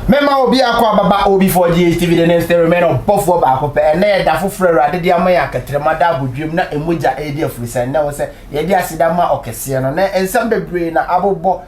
Mɛma obi akɔ ababa obi for GHTV the name still remain ɔbɔfoɔ baako pɛ. Ɛnɛ yɛ da foforɔ Awurade de ama yɛn akɛtrɛma da abodwam na emogya ɛredi afurusa. Ɛnɛ wɔ sɛ yɛde aseda ma ɔkɛseɛ no na nsɛm bebree na abobɔ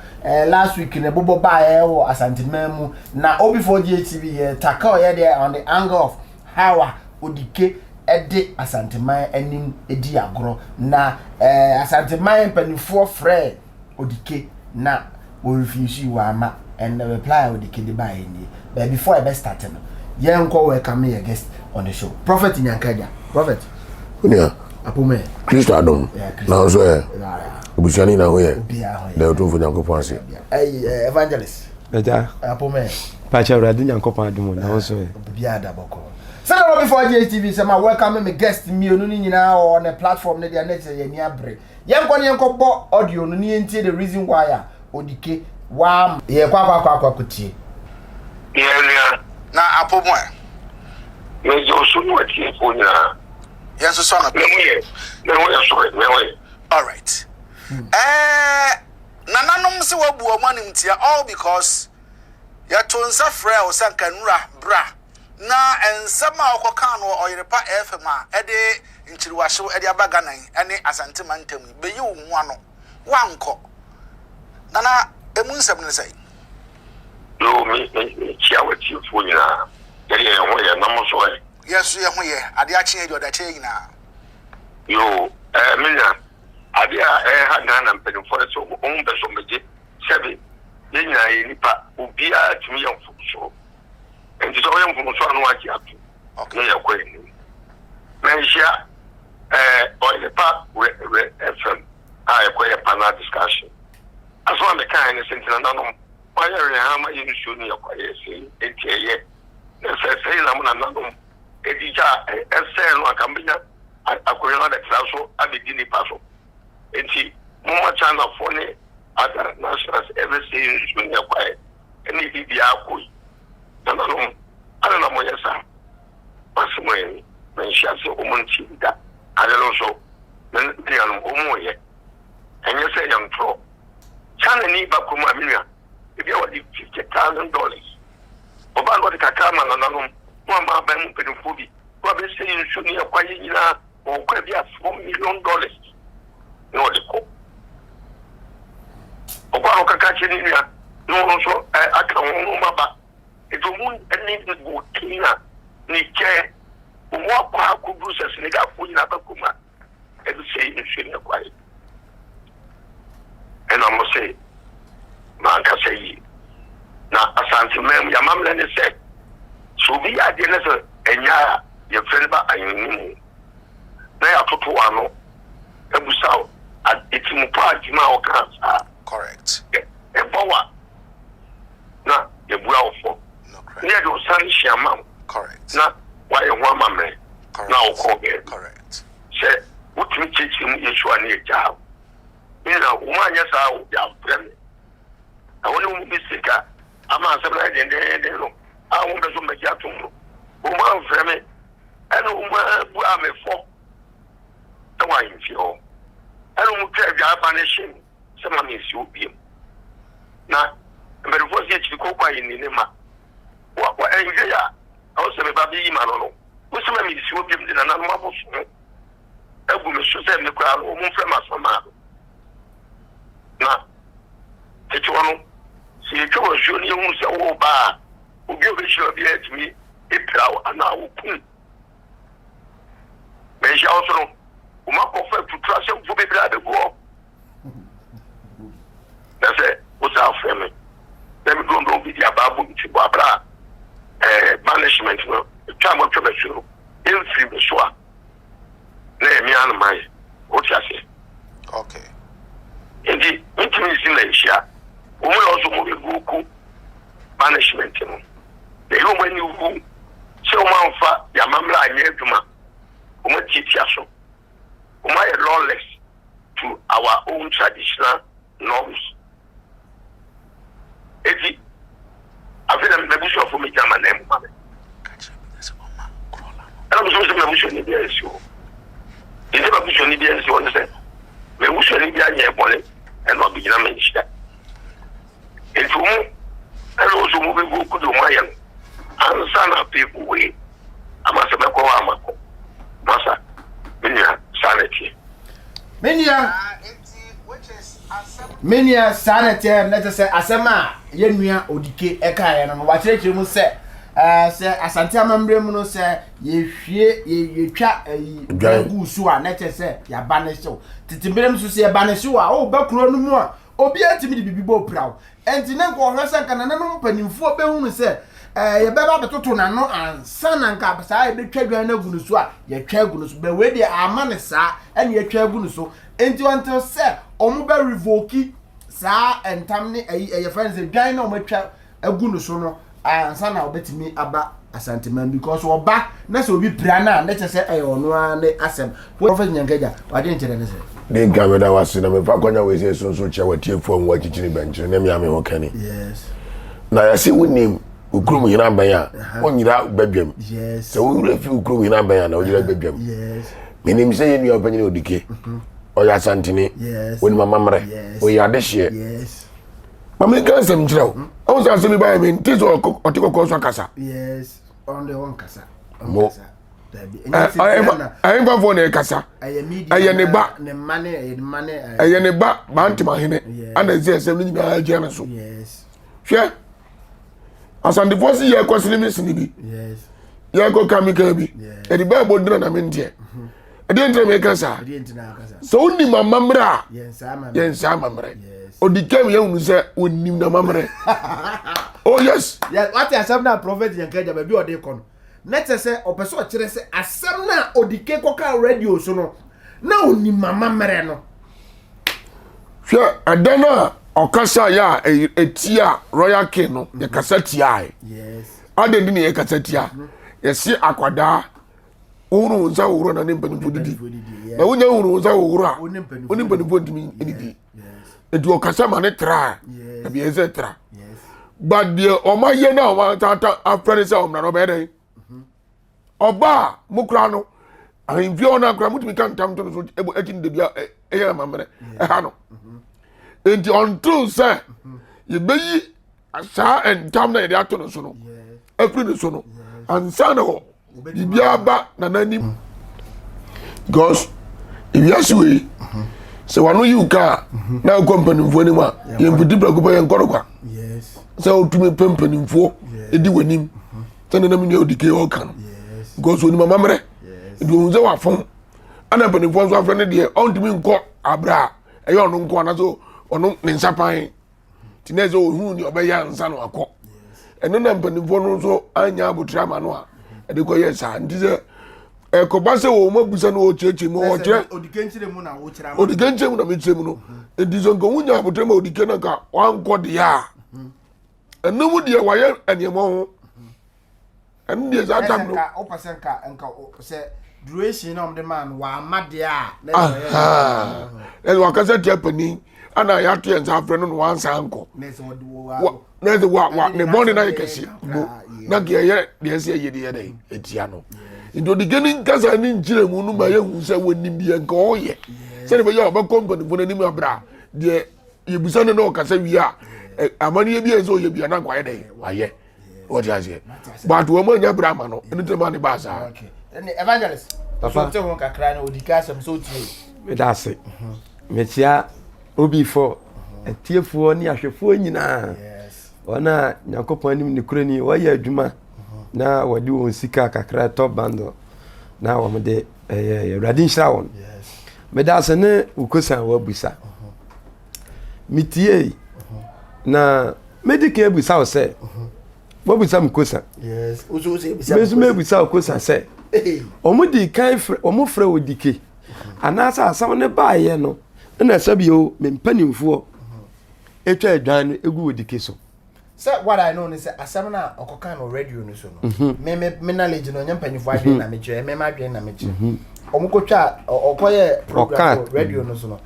last week na ɛbobɔ baeɛ wɔ Asanteman mu na obi for GHTV yɛ tackle yɛ deɛ on the angle of how a Odike ɛde Asanteman anim di agorɔ na Asanteman mpanimfoɔ frɛ Odike na ɔrefuse wama, and the reply a Odike de baeɛ nie. But before ɛbɛ start no, yɛnkɔ welcome yɛ guest on the show, Prophet Nyankaja. Prophet. Onua. Apome. Kristo adom. Na nso ɛ abusua no nyinaa ho yɛ. Obiara ho yɛ. Da Otumfo Nyankopɔn ase. Ɛyi Evangelist. Agya. Apome. Pakyɛ, Awurade Nyankopɔn adom, na wo nso ɛ? Obiara da bɔkɔ. Sɛdeɛ no before GHTV sɛ ma welcome me guest mmienu no nyinaa wɔ ne platform no deɛ, ne kyerɛ yɛni abere. Yɛnkɔ ne yɛnkɔ bɔ audio no ne yɛntie the reason why a Odike wam yɛkɔ akɔ akɔ akɔ akɔtie. Yɛn nua. Na apɔ mu ɛ? Megye wo so ne watiefoɔ nyinaa. Yɛn nso sɔ no. Me ho yɛ, me ho yɛ sɔre, me ho yɛ. Alright, nananom sɛ wabu ɔmo animtia all because yɛto nsa frɛ wo sɛ nka nnura bra na nsɛm a wɔkɔkaa no wɔ Ɔyerepa FM a ɛde nkyiriwahyew ɛde aba Ghana yi ɛne Asante mantam yi, bɛyi wo ho ano, woankɔ. Nana, emu nsɛm no sɛ? Yo, me me mekyia watiefoɔ nyinaa. Yɛde yɛn ho yɛ, na mo so ɛ? Yɛn nso yɛn ho yɛ. Adeɛ akye yɛ deɛ ɔde akyɛ yɛ nyinaa. Yo, me nua, adeɛ a ɛha Ghana mpanimfoɔ no sɛ ɔmo mpɛ sɛ ɔmo sɛbi yɛn nyinaa yɛ nipa, obiara tumi yɛ mfomsoɔ. Nti sɛ ɔyɛ mfomsoɔ a, na wagye ato na yɛkɔ anim. Manhyia Ɔyerepa rɛ FM a ɛkɔyɛ panel discussion. Asɛm a mekae ne sɛ, nti nananom wayɛ reha ma yɛ nsuo no yɛkɔ yɛ sɛ nti ɛyɛ na sɛ sɛyi na mo nananom ɛdi gya a ɛsɛɛ no anka mbɛnya akonnwa no abɛtena so abɛdi nipa so. Nti momma Chinafoɔ ne other nationals ɛbɛsɛ nsuo no yɛkɔɛ ɛne biribiara kɔ yi. Nananom, ana na moyɛ saa masɛm ani manhyia sɛ ɔmo nti da ade no nso. Me nuanom, ɔmo yɛ ɛnyɛ sɛ yɛ ntorɔ. China ni ba kurom a, me nua, ebi a wɔde $50,000 ɔbaa no, wɔde kakra ma nananom na wɔama aban mu mpanimfoɔ bi na wɔabɛsɛ nsuo ne ɛkwa yɛ nyinaa. Wɔkɔ bi a $4 million na wɔde kɔ. Ɔkɔ a, ɔkaka kyerɛ ne nua na ɔno nso aka ho no ma ba. Nti ɔmo ne Burkina ne kyɛ ɔmo akɔ akɔduru sɛ Senegalfoɔ nyinaa ba kurom a ɛde sɛ nsuo ne ɛkwa yɛ. Ɛna mo sɛ mankasa yie na Asanteman mu yɛamammerɛ ne sɛ sɛ obi yɛ adeɛ ne sɛ ɛnyɛ a, yɛfrɛ no ba ahenni mu na yɛatoto ano abusa wo ɛtimupɔ adwuma a wɔka saa. Ɛbɔ wa na yɛbua wo fɔ ne yɛde wo san hyia ma wo na woayɛ ho amammerɛ na wokɔɔ baabi. Sɛ wotumi kyerɛkyerɛ mu yɛsu a, ne yɛgyaa wo. Nna wɔn anyɛ saa o, yɛafrɛ me na wɔne wɔn mistake a ama asɛm no ayɛ dendenden no a wɔn bɛ so mbɛgye atom no, wɔn amfrɛ me ɛna wɔn abua me fɔ ɛwɔ ahemfie hɔ, ɛna wɔn twa adwa no hyɛ mu sɛ ma me nsi obiem na mpanimfoɔ si akyiri kɔkɔ a yɛnni ne ma wɔ wɔ ahemfie a ɛwɔ sɛ meba bɛyi ma no wosi ma me nsi obiem de nananom abosom agu me so sɛ me koraa no, wɔn mfrɛ me asɛm a na tete hɔ no sɛ yɛtwa wɔ asuo no, yɛhu sɛ wɔreba a, obi a obɛhyia obi a atumi epira wo anaa wokum manhyia wo so no, wɔn akɔfa atutu asɛmfo bebree abɛgu hɔ na sɛ wosan afrɛ me na me dondon bi de aba abɔ me ti bɔ abra a banishment no twa mo atwa m'asuo no ɛmfiri me so a, na ɛyɛ me ano mayɛ. Wote aseɛ? Okay. Nti metumi nsi ma nhyia wɔn na ɔso mo bɛgu ku banishment no na ɛyɛ wɔn ani wu sɛ wɔn amfa yamammerɛ anyɛ adwuma. Wɔn atiatia so, wɔn ayɛ lawless to our own traditional norms. Eti afei na m'abusuafo mi gyina ma nan mu ma me. Ka kyerɛ Peter sɛ ɔma krɔla no. Ɛna mo nso sɛ m'abusuani bi ansi hɔ nti m'abusuani bi ansi hɔ ne sɛ m'abusuani bi anyɛ bɔne ɛna ɔbɛgyina me nhyia. Nti wɔn ɛna wɔn nso wɔn bɛgu. revoke deɛ wɔn ayɛ no ansa na afei wei ama sɛ mɛkɔ hɔ a makɔ. Masa, me nua, saa na ɛteɛ. Me nua, me nua, saa na ɛteɛ na kyerɛ sɛ asɛm a yɛn nua Odike ɛkaeɛ no no wakyerɛkyerɛ mu sɛ ɛɛ sɛ Asante amammerɛ mu no sɛ yɛhwie yɛtwa ɛyi dwan gu so a na kyerɛ sɛ yɛaba ne hyew tete mmerɛ mu nso sɛ yɛba ne hyew a ɔba kuro no mu a obiara tumi de biribi bɔ piraw Enti na nka ɔhwɛ sɛ nka nananom mpanimfoɔ bɛhunu sɛ ɛɛ yɛbɛba abɛtoto n'ano ansa na nka saa yɛbɛtwa dwan no agu no so a yɛtwa agu no so bɛ wei deɛ ama ne saa ɛna yɛtwa agu no so enti until sɛ wɔn bɛ revoke saa ntam ne ɛyi ɛyɛ fɛn sɛ dwan na wɔn atwa agu no so no ansa na wɔbɛtumi aba Asanteman because ɔba na sɛ obi pira no a na kyerɛ sɛ ɛyɛ ɔno ara ne asɛm. Prophet Nyankagya, w'adwene kyerɛ ne sɛ. Di nka meda wo ase na mefa akwanya wei sɛ sunsun kyerɛ w'atiefoɔ mu wakyikyiri bɛnkyere ne mmea me ho kani. Yes. Na yɛse wonim wo kurom hena bɛn a wonyera badwam. Yes. Sɛ wo werɛ fi wo kurom hena bɛn a na woyera badwam. Yes. Menim sɛ yɛn nua ɔpanyin Odike. Ɔyɛ Asanteni. Yes. Onim amammerɛ. Yes. Ɔyɛ adehyeɛ. Yes. Ma menka nsɛm nkyerɛ wo. Ɔhu sɛ asɛm yi baeɛ mente sɛ ɔte kɔkɔɔ so akasa. Yes. Ɔno deɛ ɔnkasa. Mo. Ɔnkasa. Ahemfafoɔ na ɛkasa. Ɛyɛ ne ba. Ɛyɛ ne ba Bantemahene ana ɛsɛ ɛsɛm no nyinaa gyina ne so. Hwɛ Asantefoɔ si yɛkɔ sini mi sini bi. Yɛkɔ ka mi ka bi. Ɛde bɛɛ bɔ dina na mi nteɛ. Ɛdeɛ ntina mi ka saa. Sɛ wonim amammerɛ a yɛnsa amammerɛ. Odi kam yɛn hunu sɛ onim n'amammerɛ. Oh yes. Wate asɛm na prophet yɛn ka gya baabi ɔde kɔ no. Na kyerɛ sɛ ɔpɛ sɛ ɔkyerɛ sɛ asɛm no a Odike kɔkaa radio so no, na onim amammerɛ no. Hwɛ, ɛda no a ɔkasaeɛ a ɛtia Royal King no, yɛkasa tiae. Adɛn nti na yɛkasa tia? Yɛse akwadaa wohoro wo nsa hohoro na ne mpanimfoɔ didi. Na wonya wohoro wo nsa hohoro a, wo ne mpanimfoɔ ntumi didi. Nti ɔkasa ma ne tra a, ebi ɛsɛ tra. But deɛ ɔma yɛ no a ɔma tata afrɛ ne sɛ ɔmmra no ɔbɛyɛ dɛn? Ɔba a mo kora no ahemfie hɔ no akora motumi ka ntam to no so akyi no dabi a ɛyɛ amammerɛ ɛha no. Nti ɔnto sɛ yɛbɛyi saa ntam na yɛde ato no so no afiri ne so no ansa na hɔ biribiara ba nana anim because ewiase wei sɛ wano yi wo kaa na wokɔ mpanimfoɔ anim a yɛmfiti prɛko pɛ yɛnkɔ no kwa sɛ wotumi pɛ mpanimfoɔ ɛdi w'anim sɛ nana me nua odike ɔka no because onim amammerɛ nti ohun sɛ wafom ɛna mpanimfoɔ nso afrɛ no deɛ ɔntumi nkɔ abrɛ a ɛyɛ ɔno nko anaasɛ ɔno ne nsa pan nti na ɛsɛ ohun nea ɔbɛyɛ ansa na wakɔ ɛno na mpanimfoɔ no nso anya abotire ama no a ɛde kɔyɛ saa nti sɛ ɛkɔba sɛ wɔn abusa no wɔkyerɛkyerɛ mu wɔkyerɛ odikenkyerɛ mu na wɔkyerɛ odikenkyerɛ mu na mekyerɛ mu no nti sɛ nka wonya abotire ma odike no nka wankɔ deɛ a ɛno mu deɛ wayɛ nneɛma ho ɛno deɛ saa tam no. wopɛ sɛ nka nka sɛ duration na wɔde maa no wama deɛ a. ɛna wakasa tia panin ana yɛato yɛn nsa afrɛ no na wansa nkɔ na ɛsɛ wa wa ne bɔne na yɛ kɛse mo na nka yɛyɛ deɛ ɛsɛ yɛ deɛ dɛ ɛtia no nti ɔde ne nkasa ne nkyerɛ mu no ma yɛhu sɛ wɔnim deɛ nka ɔyɛ sɛde bɛyɛ a ɔbɛkɔ mpanimfoɔ no anim abra deɛ yɛbisa no na ɔkasa wie a amanneɛ bi a ɛsɛ ɔyɛ bia na nka wayɛ dɛ wayɛ wɔte aseɛ but wɔn anya bere ama no ɛno tɛ ma ne ba saa. Evangelist papa te ho kakra na odi ka asɛm sɛ otie. Meda ase mekyia obi fo atiefoɔ ne ahwɛfoɔ nyinaa wɔn a Nyankopɔn anim ne kura ni wɔyɛ adwuma na wɔde wɔn sika kakra tɔ bundle na wɔn de ɛyɛ Awurade nhyira wɔn. Meda ase ne wokosan wɔabusa metie na medi kan abisa wo sɛ wabisa me kosa me nso mebisa wo kosa sɛ wɔn di kan frɛ wɔn frɛ wo dike anaasɛ asɛm no baayɛ no ɛna sɛbio me mpanimfoɔ atwa adwan no egu wɔ dike so. Sɛ what I know ne sɛ asɛm no a ɔkɔka no radio no so no mhm. me me me knowledge no ɔnyɛ mpanyinfoɔ adwene na mekyerɛ me ma adwene na mekyerɛ mhm. wɔn kɔtwa ɔkɔyɛ program wɔ radio no so no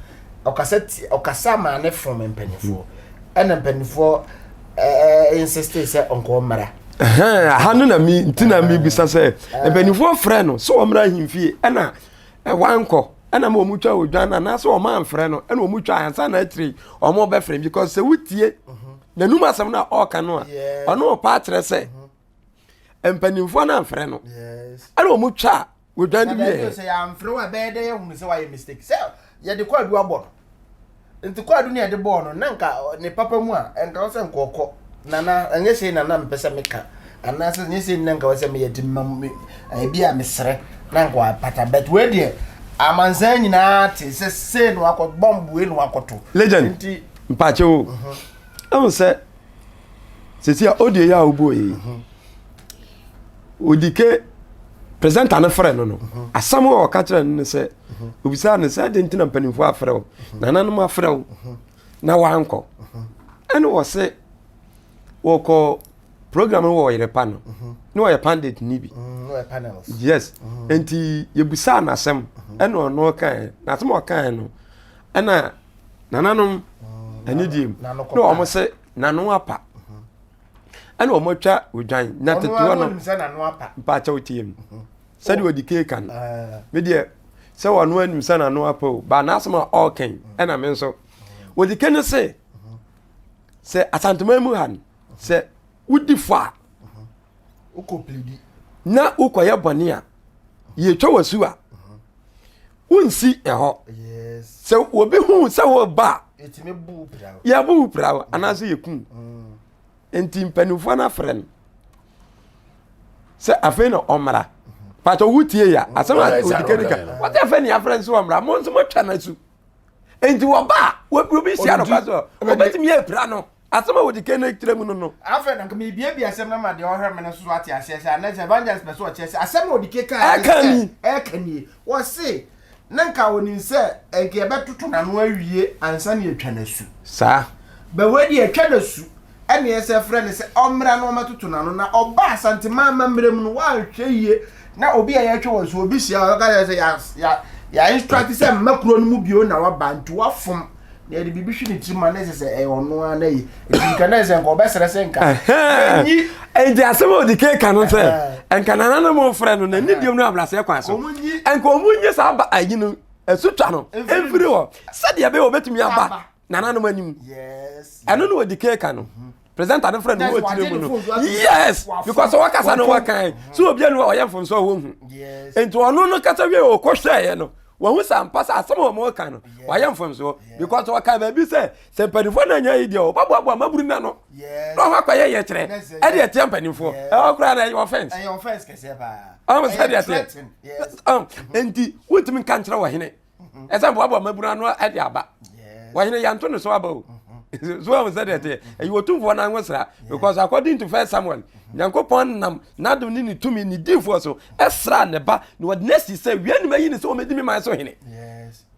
ɔkasa ti ɔkasa maa ne fom mpanyinfoɔ ɛna mpanyinfoɔ ɛɛ insist sɛ ɔnkɔ mmara. Aha no na mi nti na mi bisa sɛ mpanyinfoɔ frɛ no sɛ ɔmmra ahemfie ɛna wankɔ ɛna ma wɔn twa odwan no anaasɛ wɔn amfrɛ no ɛna wɔn twa ansa na akyire wɔn bɛfrɛ because sɛ wotie. N'anum asɛm no a ɔreka no a, ɔno ɔpa akyerɛ sɛ mpanimfoɔ no amfrɛ no. Ɛna wɔn twa a wɔdwan no wieɛ. Sɛ yɛamfrɛ wo a ɛbɛyɛ dɛ yɛhunu sɛ wayɛ mistake sɛ yɛde kwaadu abɔ no nti kwaadu ne yɛde bɔɔ no na nka ne papa mu a nka wo sɛ nka ɔkɔ nana ɛnyɛ sei na na mepɛ sɛ meka anaasɛ nyɛ sei na nka wɔ sɛ meyɛ nti ma me ebi a mesrɛ na nka wapata but wei deɛ amansan nyinaa te sɛ sei na wakɔ bɔmb wei na wakɔto legend nti mpakyɛ o ɛhu sɛ sɛsi a audio yi a wobɔɔ yi odike presenter no frɛ no no asɛm a ɔka kyerɛ no ne sɛ obisaa no sɛ adɛn nti na mpanimfoɔ afrɛ wo nananom afrɛ wo na wankɔ ɛne wɔ se wɔkɔ program no wɔ ɔyere pa no na ɔyɛ pandit ni bi yes nti yɛbusaa n'asɛm ɛna ɔno ɔkae n'asɛm a ɔkae no ɛna nananom ɛne die mu na wɔn se nano apa ɛna wɔn atwa odwan na tete hɔ no mpaakyɛw tie mu sɛdeɛ ɔdi keeka no me deɛ sɛ wɔn anim sɛ nano apa o ba n'asɛm a ɔɔkɛn ɛna me nso wɔdi ke no se sɛ asanteman mu ha no sɛ wodi fɔ a na wokɔyɛ bɔne a yɛtwa w'asu a wonsi ɛhɔ sɛ obi hu sɛ woba a yɛbo wo pira wo anaasɛ yɛku mm. nti mpanimfoɔ no afrɛ no sɛ afei na ɔmmra patɔ wotie ya asɛm a ɔdikadika wɔte afei ne afrɛ nso ɔmmra mo nso moatwa no asu nti wɔba a obi hyia no kwa so wɔbɛtumi apira no asɛm a wɔde kɛ no kyerɛ mu no no. Afei na nka mebiabia asɛm no ma deɛ ɔhwɛ me no so ate aseɛ sɛ anɛ sɛ evangelist pɛ sɛ ɔkyerɛ sɛ asɛm a ɔde ke kaa ɛka ni ɛka nie wɔse na nka ɔnim sɛ nka yɛbɛtoto n'ano awie ansa na yɛatwa no asu saa bɛwɔ deɛ yɛtwa no asu ɛne ɛsɛ frɛ no sɛ ɔmmra na ɔmmɛtoto n'ano na ɔba Asanteman amammerɛ mu no wanhwɛ yie na obi a yɛtwe wɔn so obi hyia ɔka kyerɛ sɛ ya ya ya instruct sɛ mma kuro no mu bio na waba nti wafom na yɛde biribi hwe ne tirim a na ɛsɛ sɛ ɛyɛ ɔno ara na yi nti nka na ɛsɛ nka ɔbɛsrɛ sɛ nka yɛnyi nti asɛm a ɔdi kan ka no sɛ nka nananom frɛ no na ne diom no abrasɛ kwan so nka ɔmo nyi saa ba ayi no asutwa no mfiri hɔ sɛdeɛ ɛbɛyɛ ɔbɛtumi aba nananom anim ɛno na ɔdi kan ka no mhm. presenter no frɛ no wɔ tiri mu no yes because wɔkasa no wɔkan so obi anu a ɔyɛ mfomso a wɔhu nti ɔno no kasa wie ɔkɔ hwɛɛyɛ no wɔhu sɛ ampa sɛ asɛm a wɔn ka no wɔayɛ mfomsoɔ because wɔka baabi sɛ sɛ mpanimfoɔ no anya yi deɛ wɔbɛboaboa maburu na no na wɔn akɔyɛ yɛ kyerɛ ɛde ɛteɛ mpanimfoɔ ɛwɔ koraa na ɛyɛ offense ɔmo sɛ deɛ teɛ nti wontumi nka nkyerɛ wɔ hene ɛsɛ boaboa mmabunu ano de aba wɔhene yɛnto ne so aba o mhm. so wɔn sɛ deɛ teɛ ɛyɛ otumfoɔ no ahosra because according to first samuel mhm. nyankopɔn nam n'adom ne ne tumi ne diifoɔ so ɛsra ne ba na wɔde no asi sɛ wia nim ayi ne sɛ wɔmɛdi me man so hene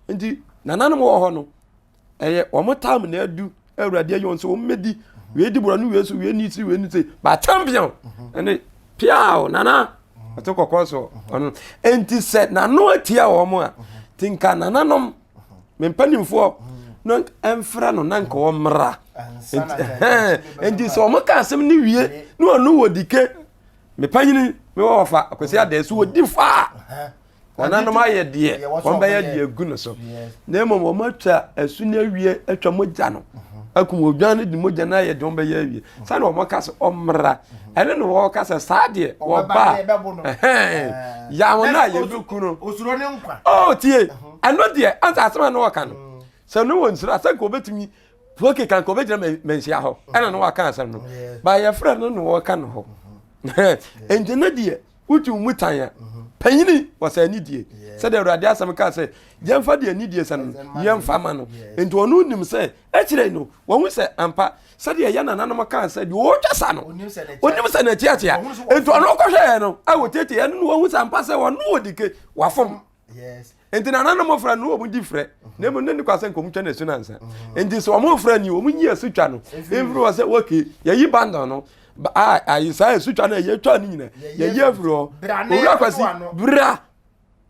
nti nananom wɔ hɔ no ɛyɛ wɔn tam na adu awurade ayi wɔn sɛ wɔn mmɛdi wei di borɔ no wei so wei ni si wei ni si ba champion ɛne piaw nana ɔte kɔkɔɔ so ɔno nti sɛ nano atia wɔn a ti nka nananom me mpanimfoɔ no mfrɛ no na nka wɔn mmra nti sɛ wɔn ka asɛm no wie na ɔno wɔ dike me panyini me wɔ wɔfa akwasi adɛ so wɔdi faa Nananom ayɛ deɛ wɔn bɛyɛ deɛ agu no so na mmom wɔn atwa asu no awie atwa mogya no mhm. akum odwan no de mogya no ayɛ deɛ wɔn bɛyɛ awie mhm. sani wɔn ka sɛ ɔmmra mhm. ɛne na wɔn ka sɛ saa deɛ wɔba yaw no a yɛbɛku no ɔɔ tie ɛno deɛ ansa asɛm a na wɔka no mm. sɛ no wɔ nsoro asɛ nka wɔbɛtumi foke kan ka wɔbɛgyina manhyia hɔ ɛna na wɔaka asɛm no ba yɛfrɛ no na wɔka no hɔ nti no deɛ Wotu wo mu tan a, panyini wɔ sɛ anidie. Sɛdeɛ Awurade asɛm kaa sɛ, yɛmfa deɛ anidie sɛ no, yɛmfa ma no. Nti ɔno nim sɛ, akyire no, wahu sɛ ampa, sɛdeɛ yɛ nananom kaa sɛ, deɛ ɔretwa sa no, onim sɛ n'akyi akyea. Nti ɔno kɔhwɛɛ no, a wɔtiatia ɛno no, wahu sɛ ampa sɛ ɔno ɔdike, wafom. Nti nananom frɛ no, wɔn di frɛ. Na mmom ne ne kwa sɛ nka wɔn twa n'asu nansa. Nti sɛ wɔn frɛ ni, wɔn nyi asu twa no. Mfiri hɔ sɛ, okay, yɛyi bandon no. A ayi saa asu twa no a yɛtwa no nyina, yɛyi afiri hɔ. Owura Kwasi, bra.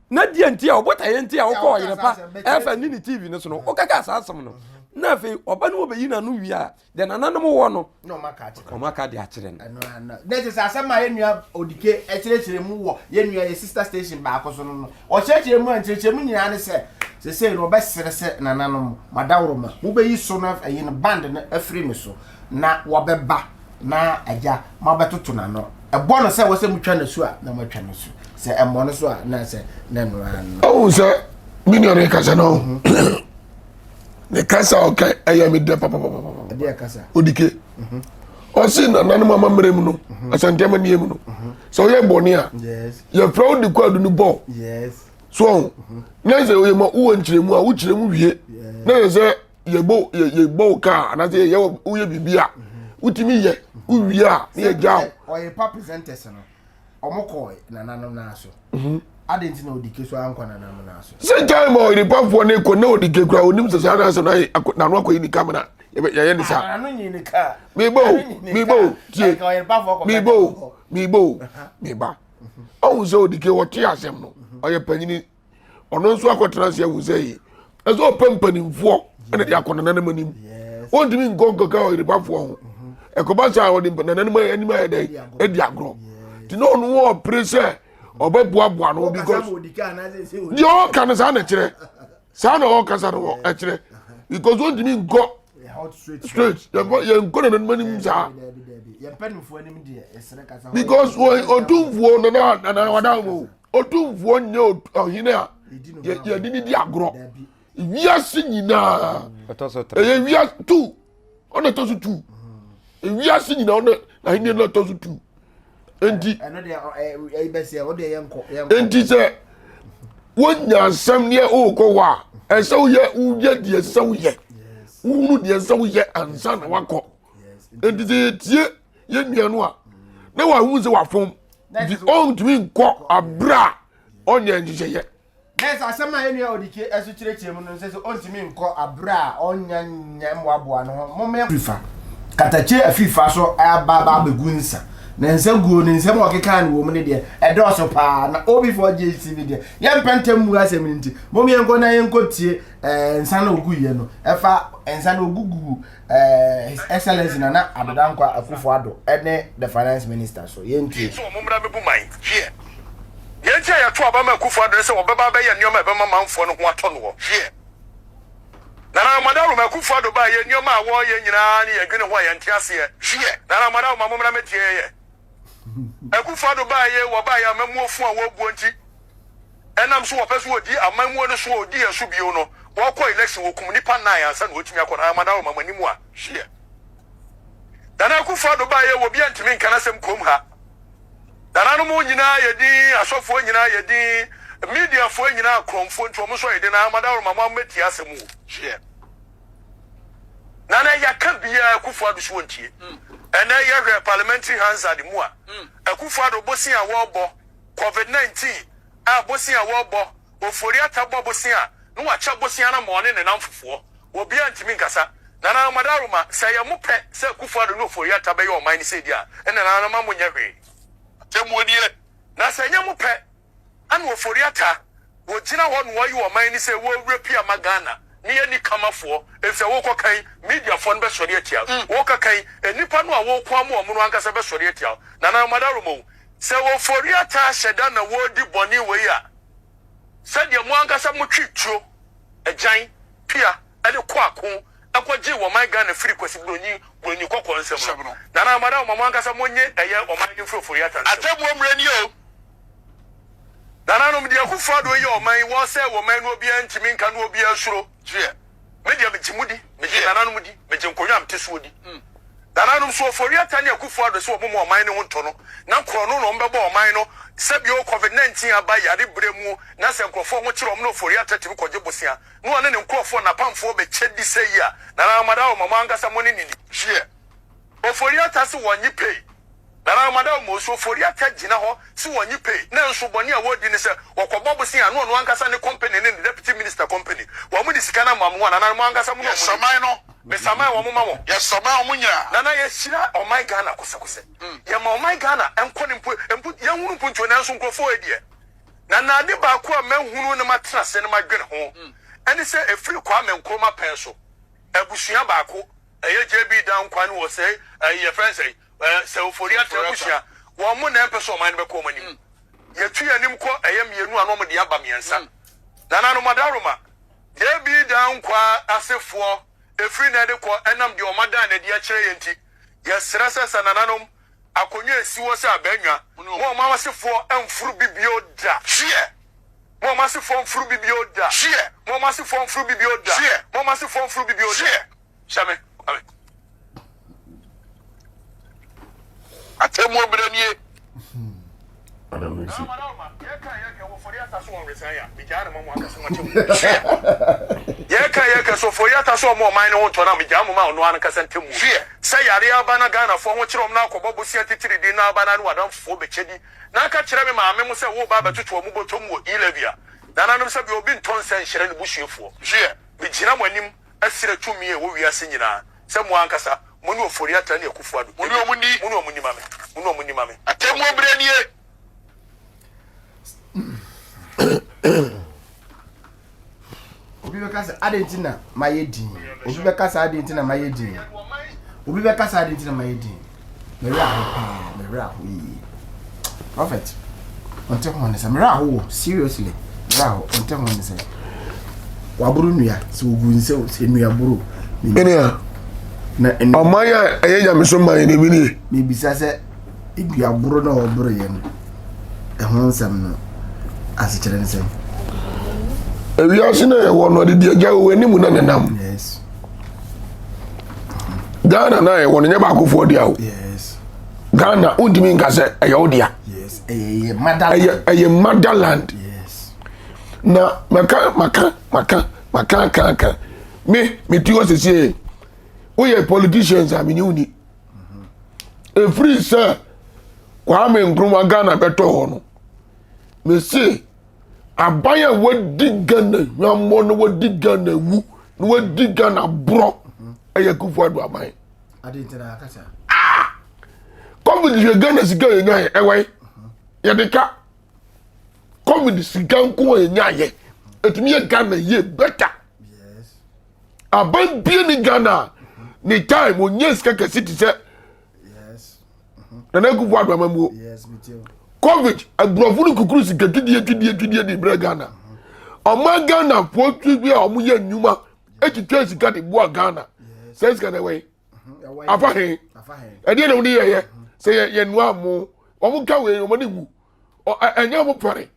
Na deɛ nti a ɔbotaeɛ nti a wokɔ ɔyere pa ɛfɛ ne ne TV no so no, wokaka saa asɛm no. Na afei ɔba no wɔbɛyi n'ano wie a, deɛ nananom wɔ no na ɔma ka akyerɛ ɔma ka de akyerɛ no ɛno ano na ɛkyɛ sɛ asɛm a yɛn nua odike ɛkyerɛkyerɛ mu wɔ yɛn nua yɛ sister station baako so no no ɔkyerɛkyerɛ mu a nkyerɛkyerɛ mu nyinaa ne sɛ sesei no ɔbɛsrɛ sɛ nananom madaworo ma mobɛyi so no ayi no band no afiri me so. na wabɛba na agya moabɛtoto n'ano. Ɛbɔ no sɛ wɔ sɛ motwa no su a na moatwa no su, sɛ ɛmmɔ no so a na sɛ na ɛno ara no. Ɔhu sɛ me nua no kasa no ne kasa a ɔka ɛyɛ me dɛ papapapa. Odike mhm. ɔse nananom amammerɛ mu no mhm. Asante amanneɛ mu no mhm. sɛ woyɛ bɔne a yɛfrɛ wo de kɔ adu no bɔ so ɔho na sɛ ɔyɛ ma wowɔ nkyerɛmu a wokyerɛ mu wie na yɛ sɛ yɛbɔ yɛbɔ wo kaa anaasɛ yɛyɛ woyɛ biribi a wotumi yɛ wowie a na yɛgya wo. Ɔyɛ pa presenters no ɔmo kɔɔ nananom naa so mhm. adi nti na odike so ankɔ nananom naa so. Sɛ time a ɔyerepafoɔ ne kɔ na odike kura onim sɛ saa n'asɛm na n'ano akɔyi ne kamera yɛyɛ ne saa. N'ano nyi ne kaa. Meba o meba o tie meba o meba o meba ɔhun sɛ odike ɔte asɛm no ɔyɛ panyini. Ɔno nso akɔtena ase ahu sɛ yi ɛsɛ ɔpɛ mpanimfoɔ ɛna de akɔ nananom anim. Wɔntumi nkɔ nkɔka ɔyerepafoɔ ho mhm. ɛkɔba saa ɔde nananom anim ayɛ dɛ ɛdi agorɔ nti na ɔno ɔpere sɛ ɔbɛboaboa no because deɛ ɔka no saa na ɛkyerɛ saa na ɔkasa no ɛkyerɛ because wɔntumi nkɔ straight yɛnkɔ nananom anim saa because ɔtumfoɔ nana nana wada ho Otumfoɔ nyɛ ɔhene a yɛde ne di agorɔ. Wiase nyinaa ɛyɛ wiase tu ɔna ɛtɔ so tu. Wiase nyinaa ɔna ahenni no ɛtɔ so tu. Nti nti sɛ wonya asɛm deɛ ɔrekɔ hɔ a ɛsɛ woyɛ woyɛ deɛ ɛsɛ woyɛ wohunu deɛ ɛsɛ woyɛ ansa na wakɔ. Nti sɛ yɛtie yɛn nua no a na wahu sɛ wafom nti ɔntumi nkɔ abere a ɔnyɛ nhyehyɛeɛ. Nɛɛsɛ asɛm a yɛn nua Odike ɛso kyerɛkyerɛ mu no nsɛ sɛ ɔntumi nkɔ abere a ɔnya nyɛ mmoaboa no ho. Momma yɛn. Fifa. Katakyie afifa so aba aba abɛgu nsa. Na nsa guo no nsɛm a ɔkekaa no wɔ mu no deɛ ɛdɔɔso paa. Na OB4GHTV deɛ yɛmpɛ ntɛm mmu asɛm no nti mom yɛnkɔ na yɛnkɔ tie eh, nsa no ɔguiɛ no. Ɛfa nsa no ɔgugu Eh, His Excellency Nana Addo Dankwa Akufo-Addo ne the Finance Minister so. Yɛntie. Sɛ wɔn mmra mmɛbu man. Hwɛ! Nea enti a yɛto aba ma Akufo-Addo ne sɛ wɔbɛba abɛyɛ nneɛma a ɛbɛma manfoɔ no ho atɔ noɔ. Hwɛ! Nana Amadawoma Akufo-Addo baeɛ, nneɛma a wɔreyɛ nyinaa ne yɛdwene ho a yɛnte aseɛ. Hwɛ! Nana Amadawoma mommra mmɛtie yɛn. Akufo-Addo baeɛ, wɔbaeɛ amammuo fo a wɔrebuo nti. Ɛnam so wɔpɛ so wɔdi amammuo no so a ɔdi yɛn so bio no, wɔkɔ election wɔkum nnipa nnan ansa na wɔatumi akɔ no Amadawoma mo anim a hyeɛ. Nana Akufo Addo baeɛ wɔ obiara ntumi nka n'asɛm kurom ha. Nananom nyinaa yɛ din, asɔfoɔ nyinaa yɛ din, mediafoɔ nyinaa akorɔmfoɔ nti wɔn nso ayɛ din. Nana Amadawoma mo ammɛtie asɛm o hyeɛ. Nana yɛka biara Akufo Addo so wɔntie. Ɛnɛ yɛhwɛ parliamentary Hansard mu a Akufo Addo bosea a wɔrebɔ Covid 19 a bosea a wɔbɔ, Ofori Atta bɔ bosea na wakyɛ bosea no ama ɔne ne namfofoɔ. Obiara ntumi nkasa. Nana Amadawroma, sɛ ɛyɛ mo pɛ sɛ Akufo Addo ne Ofori Atta bɛyɛ ɔman no sei deɛ a, ɛnna Nana mma monyɛ hwee. Atemmuo nie. Na sɛ ɛnyɛ mo pɛ ɛna Ofori Atta wɔgyina hɔ na wɔyɛ ɔman no sei, wɔwura pia ma Ghana ne yɛn nikamafoɔ, efisɛ wokɔ kan, mediafoɔ no bɛsɔre atia wo. Woka kan, nnipa no a woko ama wɔn no ankasa bɛsɔre atia wo. Nana Amadawroma o, Sɛ Ofori-Atta ahyɛ da na wɔredi bɔne wei a, sɛdeɛ mo ankasa motwe tuo, agyan, pia de kɔ ako kɔgyee wɔman Ghana firii Kwasi Broni, Broni Kɔkɔɔ nsam no, Nana Amada Oma mo ankasa monye ɛyɛ ɔman yi mfiri Ofori-Atta nsam. Atemmuo mmerɛ nie o. Nananom, deɛ Akufo-Addo yɛ ɔman yi, wɔresɛe wɔman no obiara ntumi nka na obiara suro. Gyeɛ. Me deɛ megye mo di, megye nananom di, megye nkonnwa a mete soɔ di. Nananom, so Ofori-Atta ne Akufo-Addo sɛ wɔmma ɔman no ho ntɔ no, na korɔno na wɔbɛbɔ ɔman no? Sɛbio Covid 19 aba yare berɛ mu na sɛ nkurɔfoɔ ho kyere wɔn na Ofori-Atta tumi kɔgye bosea na ɔne ne nkurɔfoɔ n'apamfoɔ bɛkyɛ di sɛ yi a, Nananom Adaoma mo ankasa mo ne no ni. Hyeɛ. Ofori-Atta se wɔnnye pay. Nana Amadao Mose Ofori-Atta gyina hɔ se wɔnnye pay nanso bɔne a wɔredi ne sɛ wɔkɔbɔ bosea a na ɔno ankasa ne company ne ne deputy minister company wɔn de sika no ama mo a Nana mo ankasa mo ne wɔn ni. Yɛsaman no. Mesaman wɔn ma wɔn. Yɛsaman wɔn nyinaa. Nana yɛhyira ɔman Ghana kosɛkosɛ. Yɛma ɔman Ghana nkɔ ne mpo mpo yɛnhunu mpontuo nanso nkurɔfoɔ wei deɛ Nana ade baako a mahunu na matena ase na madwene ho ɛne sɛ ɛfiri Kwame Nkrumah pɛn so abusua baako ɛyɛ JB Danquah ne Osei ɛyi yɛfrɛ no sɛn ɛɛ sɛ Ofori Atta abusua wɔn mo na ɛmpɛ sɛ ɔman no bɛkɔ wɔn anim yɛtu yɛn anim kɔ ɛyɛ mmienu a na wɔn de aba mmiɛnsa nananom adaroma JB Danquah asefoɔ. Ɛfiri nnɛ de kɔ, ɛnam deɛ wɔadan no adi akyerɛ yɛn nti, yɛsrɛ sɛ sɛ nananom, akonnwa a ɛsi hɔ sɛ abannwa, mo a mo asefoɔ mforo bi bio da. Mo a mo asefoɔ mforo bi bio da. Mo a mo asefoɔ mforo bi bio da. Mo a mo asefoɔ mforo bi bio da. Hyɛ me. Kwame. Atemmuo berɛ nie. Yɛka yɛka so fo yɛta so ɔmo ɔman no ho ntɔ na megyaa mo ma ɔno ankasa ntemmuo sɛ yareɛ aba na Ghanafoɔ ho kyerɛ ɔmo na akɔbɔ bosea titiridi na aba na ne wadamfofoɔ bɛkyɛ di na aka kyerɛ me maame mo sɛ woba abɛtoto ɔmo bɔtɔ mu wɔ E-levy a nananom sɛ bia obi ntɔ nsa nhyira ne busuafoɔ megyina mo anim Ɛserɛ tumi a ɛwɔ wiase nyinaa sɛ mo ankasa mo ne Ofori-Atta ne Akufo-Addo Mo ne wɔn nni. Mo ne wɔn nni ma me. Mo ne wɔn nni ma me. Atemmuo berɛ nie. Obi bɛka sɛ adɛn nti na mayɛ din? Obi bɛka sɛ adɛn nti na mayɛ din? Obi bɛka sɛ adɛn nti na mayɛ din? Me werɛ aho paa, me werɛ aho yie. Prophet, ɔnte ho ne sɛ, me werɛ aho wo, seriously, me werɛ aho, ɔnte ho ne sɛ. Waboro nnua, sɛ ogu nsɛ sɛ nnua boro. Ɛnea, na ɔman a ɛyɛ nyamesom man no ebi nie. Mebisa sɛ, nnua boro na ɔboro yɛ no, ɛho nsɛm no, asekyerɛ ne sɛn? Ewiase na ɛwɔ no, ɔde di agya wɔ anim na nenam. Yes. Ghana na ɛwɔ no nyɛ baakofoɔ dea o. Ghana wontumi nka sɛ ɛyɛ wo dea. Ɛyɛ ɛyɛ motherland. Na maka maka maka maka aka aka me me ti hɔ sisi woyɛ politicians a menye wo ni. Efiri sɛ Kwame Nkrumah Ghana bɛtɔ hɔ no mese aban a wadi Ghana hwammɔ na wadi Ghana wu na wadi Ghana borɔ ɛyɛ Akufo Addo aban. Ah! Covid yɛ Ghana sika yɛ nyaayɛ ɛwɔ yi yɛde ka Covid sika nko yɛ nyaayɛ etumi yɛ Ghana yie better aban bie ni Ghana ne time onye sika kɛse ti sɛ. Nana Akufo Addo amammuo. Covid aburɔfo no kukuru sika twidie twidie twidie de brɛ Ghana. Ɔman Ghana foɔ twi bi a wɔn yɛ nnwuma etwitwa sika de boa Ghana. Sɛ sika na ɛwɔ yi. Afa he. Ɛdeɛ na wɔn de yɛyɛ sɛ yɛ yɛ nua mo wɔn ka wei wɔn ani wu. Ɛnyɛ wɔn pɛre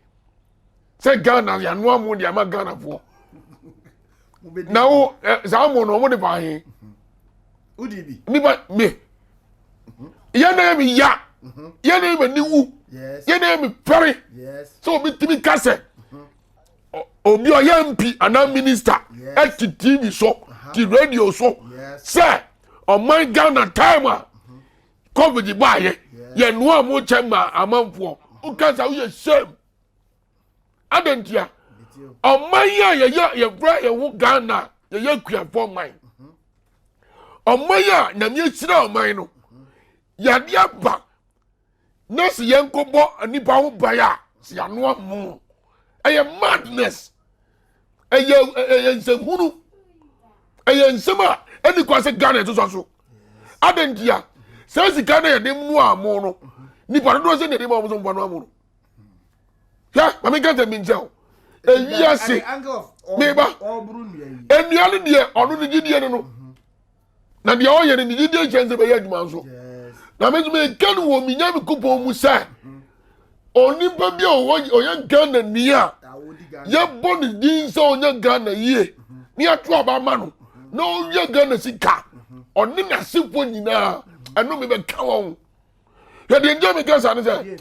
sɛ Ghana yɛ anoa mo de ama Ghana foɔ. Na wo saa mo no wɔn de fa he. Nipa me. Yɛn na yɛ mi ya. Yɛn na yɛ mi niwu. Yɛn na yɛ mi pɛre. Sɛ obi tumi ka sɛ obi ɔyɛ MP anaa minister ɛte TV so te radio so sɛ ɔman Ghana time a COVID baayɛ yɛn noa mo kyɛ ma amanfoɔ woka sɛ woyɛ shame. Adantia ɔman yi a yɛyɛ yɛfrɛ yɛn ho Ghana yɛyɛ akuafoɔ man. Ɔman yi a nyame ahyira ɔman no yɛade aba na sɛ yɛnkɔbɔ nipa ho ban a sɛ yɛanoa mo ɛyɛ madness ɛyɛ ɛyɛ nsɛmhunu ɛyɛ nsɛm a ɛni kwa sɛ Ghana ɛtosɔ so adantia sɛ sika no yɛde noa mo no nipa dodoɔ sɛ na yɛde ma wɔn sɛ wɔn noa mo no hwɛ maame nka sɛ mi nkyɛn o ewi ase meba nnua no deɛ ɔno ne gyidie no no na deɛ ɔyɛ no ne gyidie nkyɛn sɛ bɛyɛ adwuma nso na me nso meka no wɔ me nyame kupɔn mu sɛ onipa bi a ɔyɛ Ghana ni a yɛbɔ ne din sɛ ɔnyɛ Ghana yie ne yɛato aba ama no na ɔwie Ghana sika ɔne n'asefoɔ nyinaa ɛno mebɛka wɔn yɛdeɛ nkyɛn meka saa ne sɛ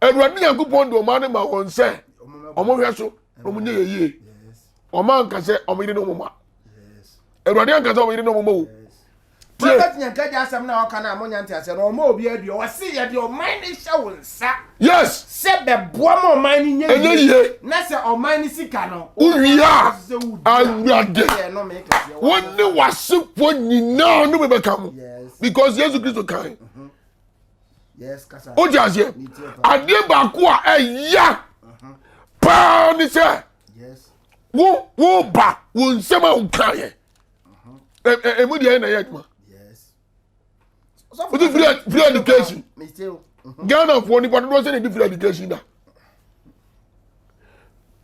awurade nyankopɔn de ɔma no ma wɔn sɛ ɔmo hwɛ so na ɔmo nyɛ yɛ yie ɔmo anka sɛ ɔmo yere ne ɔmo ma awurade anka sɛ ɔmo yere ne ɔmo ma o. Prophet Nyankaja asɛm na ɔka na mo nya nte aseɛ no ɔma obi adua ɔse yɛde ɔman no hyɛ wo nsa. Yes. Sɛ bɛboa ma ɔman no nyɛ yie. Na sɛ ɔman no sika no. Wowie a awurade wo ne w'asefoɔ nyinaa no bɛbɛka mo because Yesu Kristo kan. Mm -hmm. Wogye aseɛ adeɛ baako a ɛya paa ne sɛ wo wo ba wo nsɛm a wokaeɛ ɛmu deɛ na ɛyɛ adwuma wode free education Ghanafoɔ nipa dodoɔ sɛ na ɛdi free education da.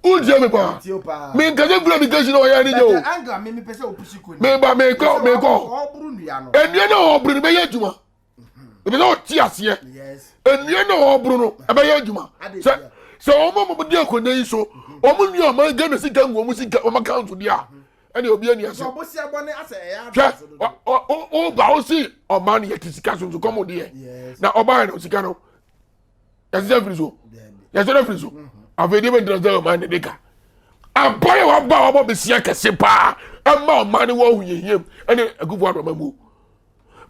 Wotie me paa. Menkasa firi education na ɔyɛ ne nyɛ o. Meba mekɔ mekɔ. Nnua na ɔboro no bɛyɛ adwuma. Ebi sɛ ɔte aseɛ. Nnua na ɔboro no ɛbɛyɛ adwuma. Sɛ sɛ wɔn a wɔn di akonnwa yi so wɔn nua ɔman Ghana sika ngu wɔn sika wɔn account deɛ a ɛne obi ani ase. Hwɛ ɔba ɔsi ɔman no yɛ ti sika so nso kɔm deɛ na ɔbaa yɛ no sika no. Yɛsɛ firi so yɛsɛ firi so afei deɛ bɛntena sɛ ɔman ne de ka abɔ yɛ waba a wabɔ besia kɛse paa ɛma ɔman ne wɔ ahohiahiam ɛne akufo adɔma mu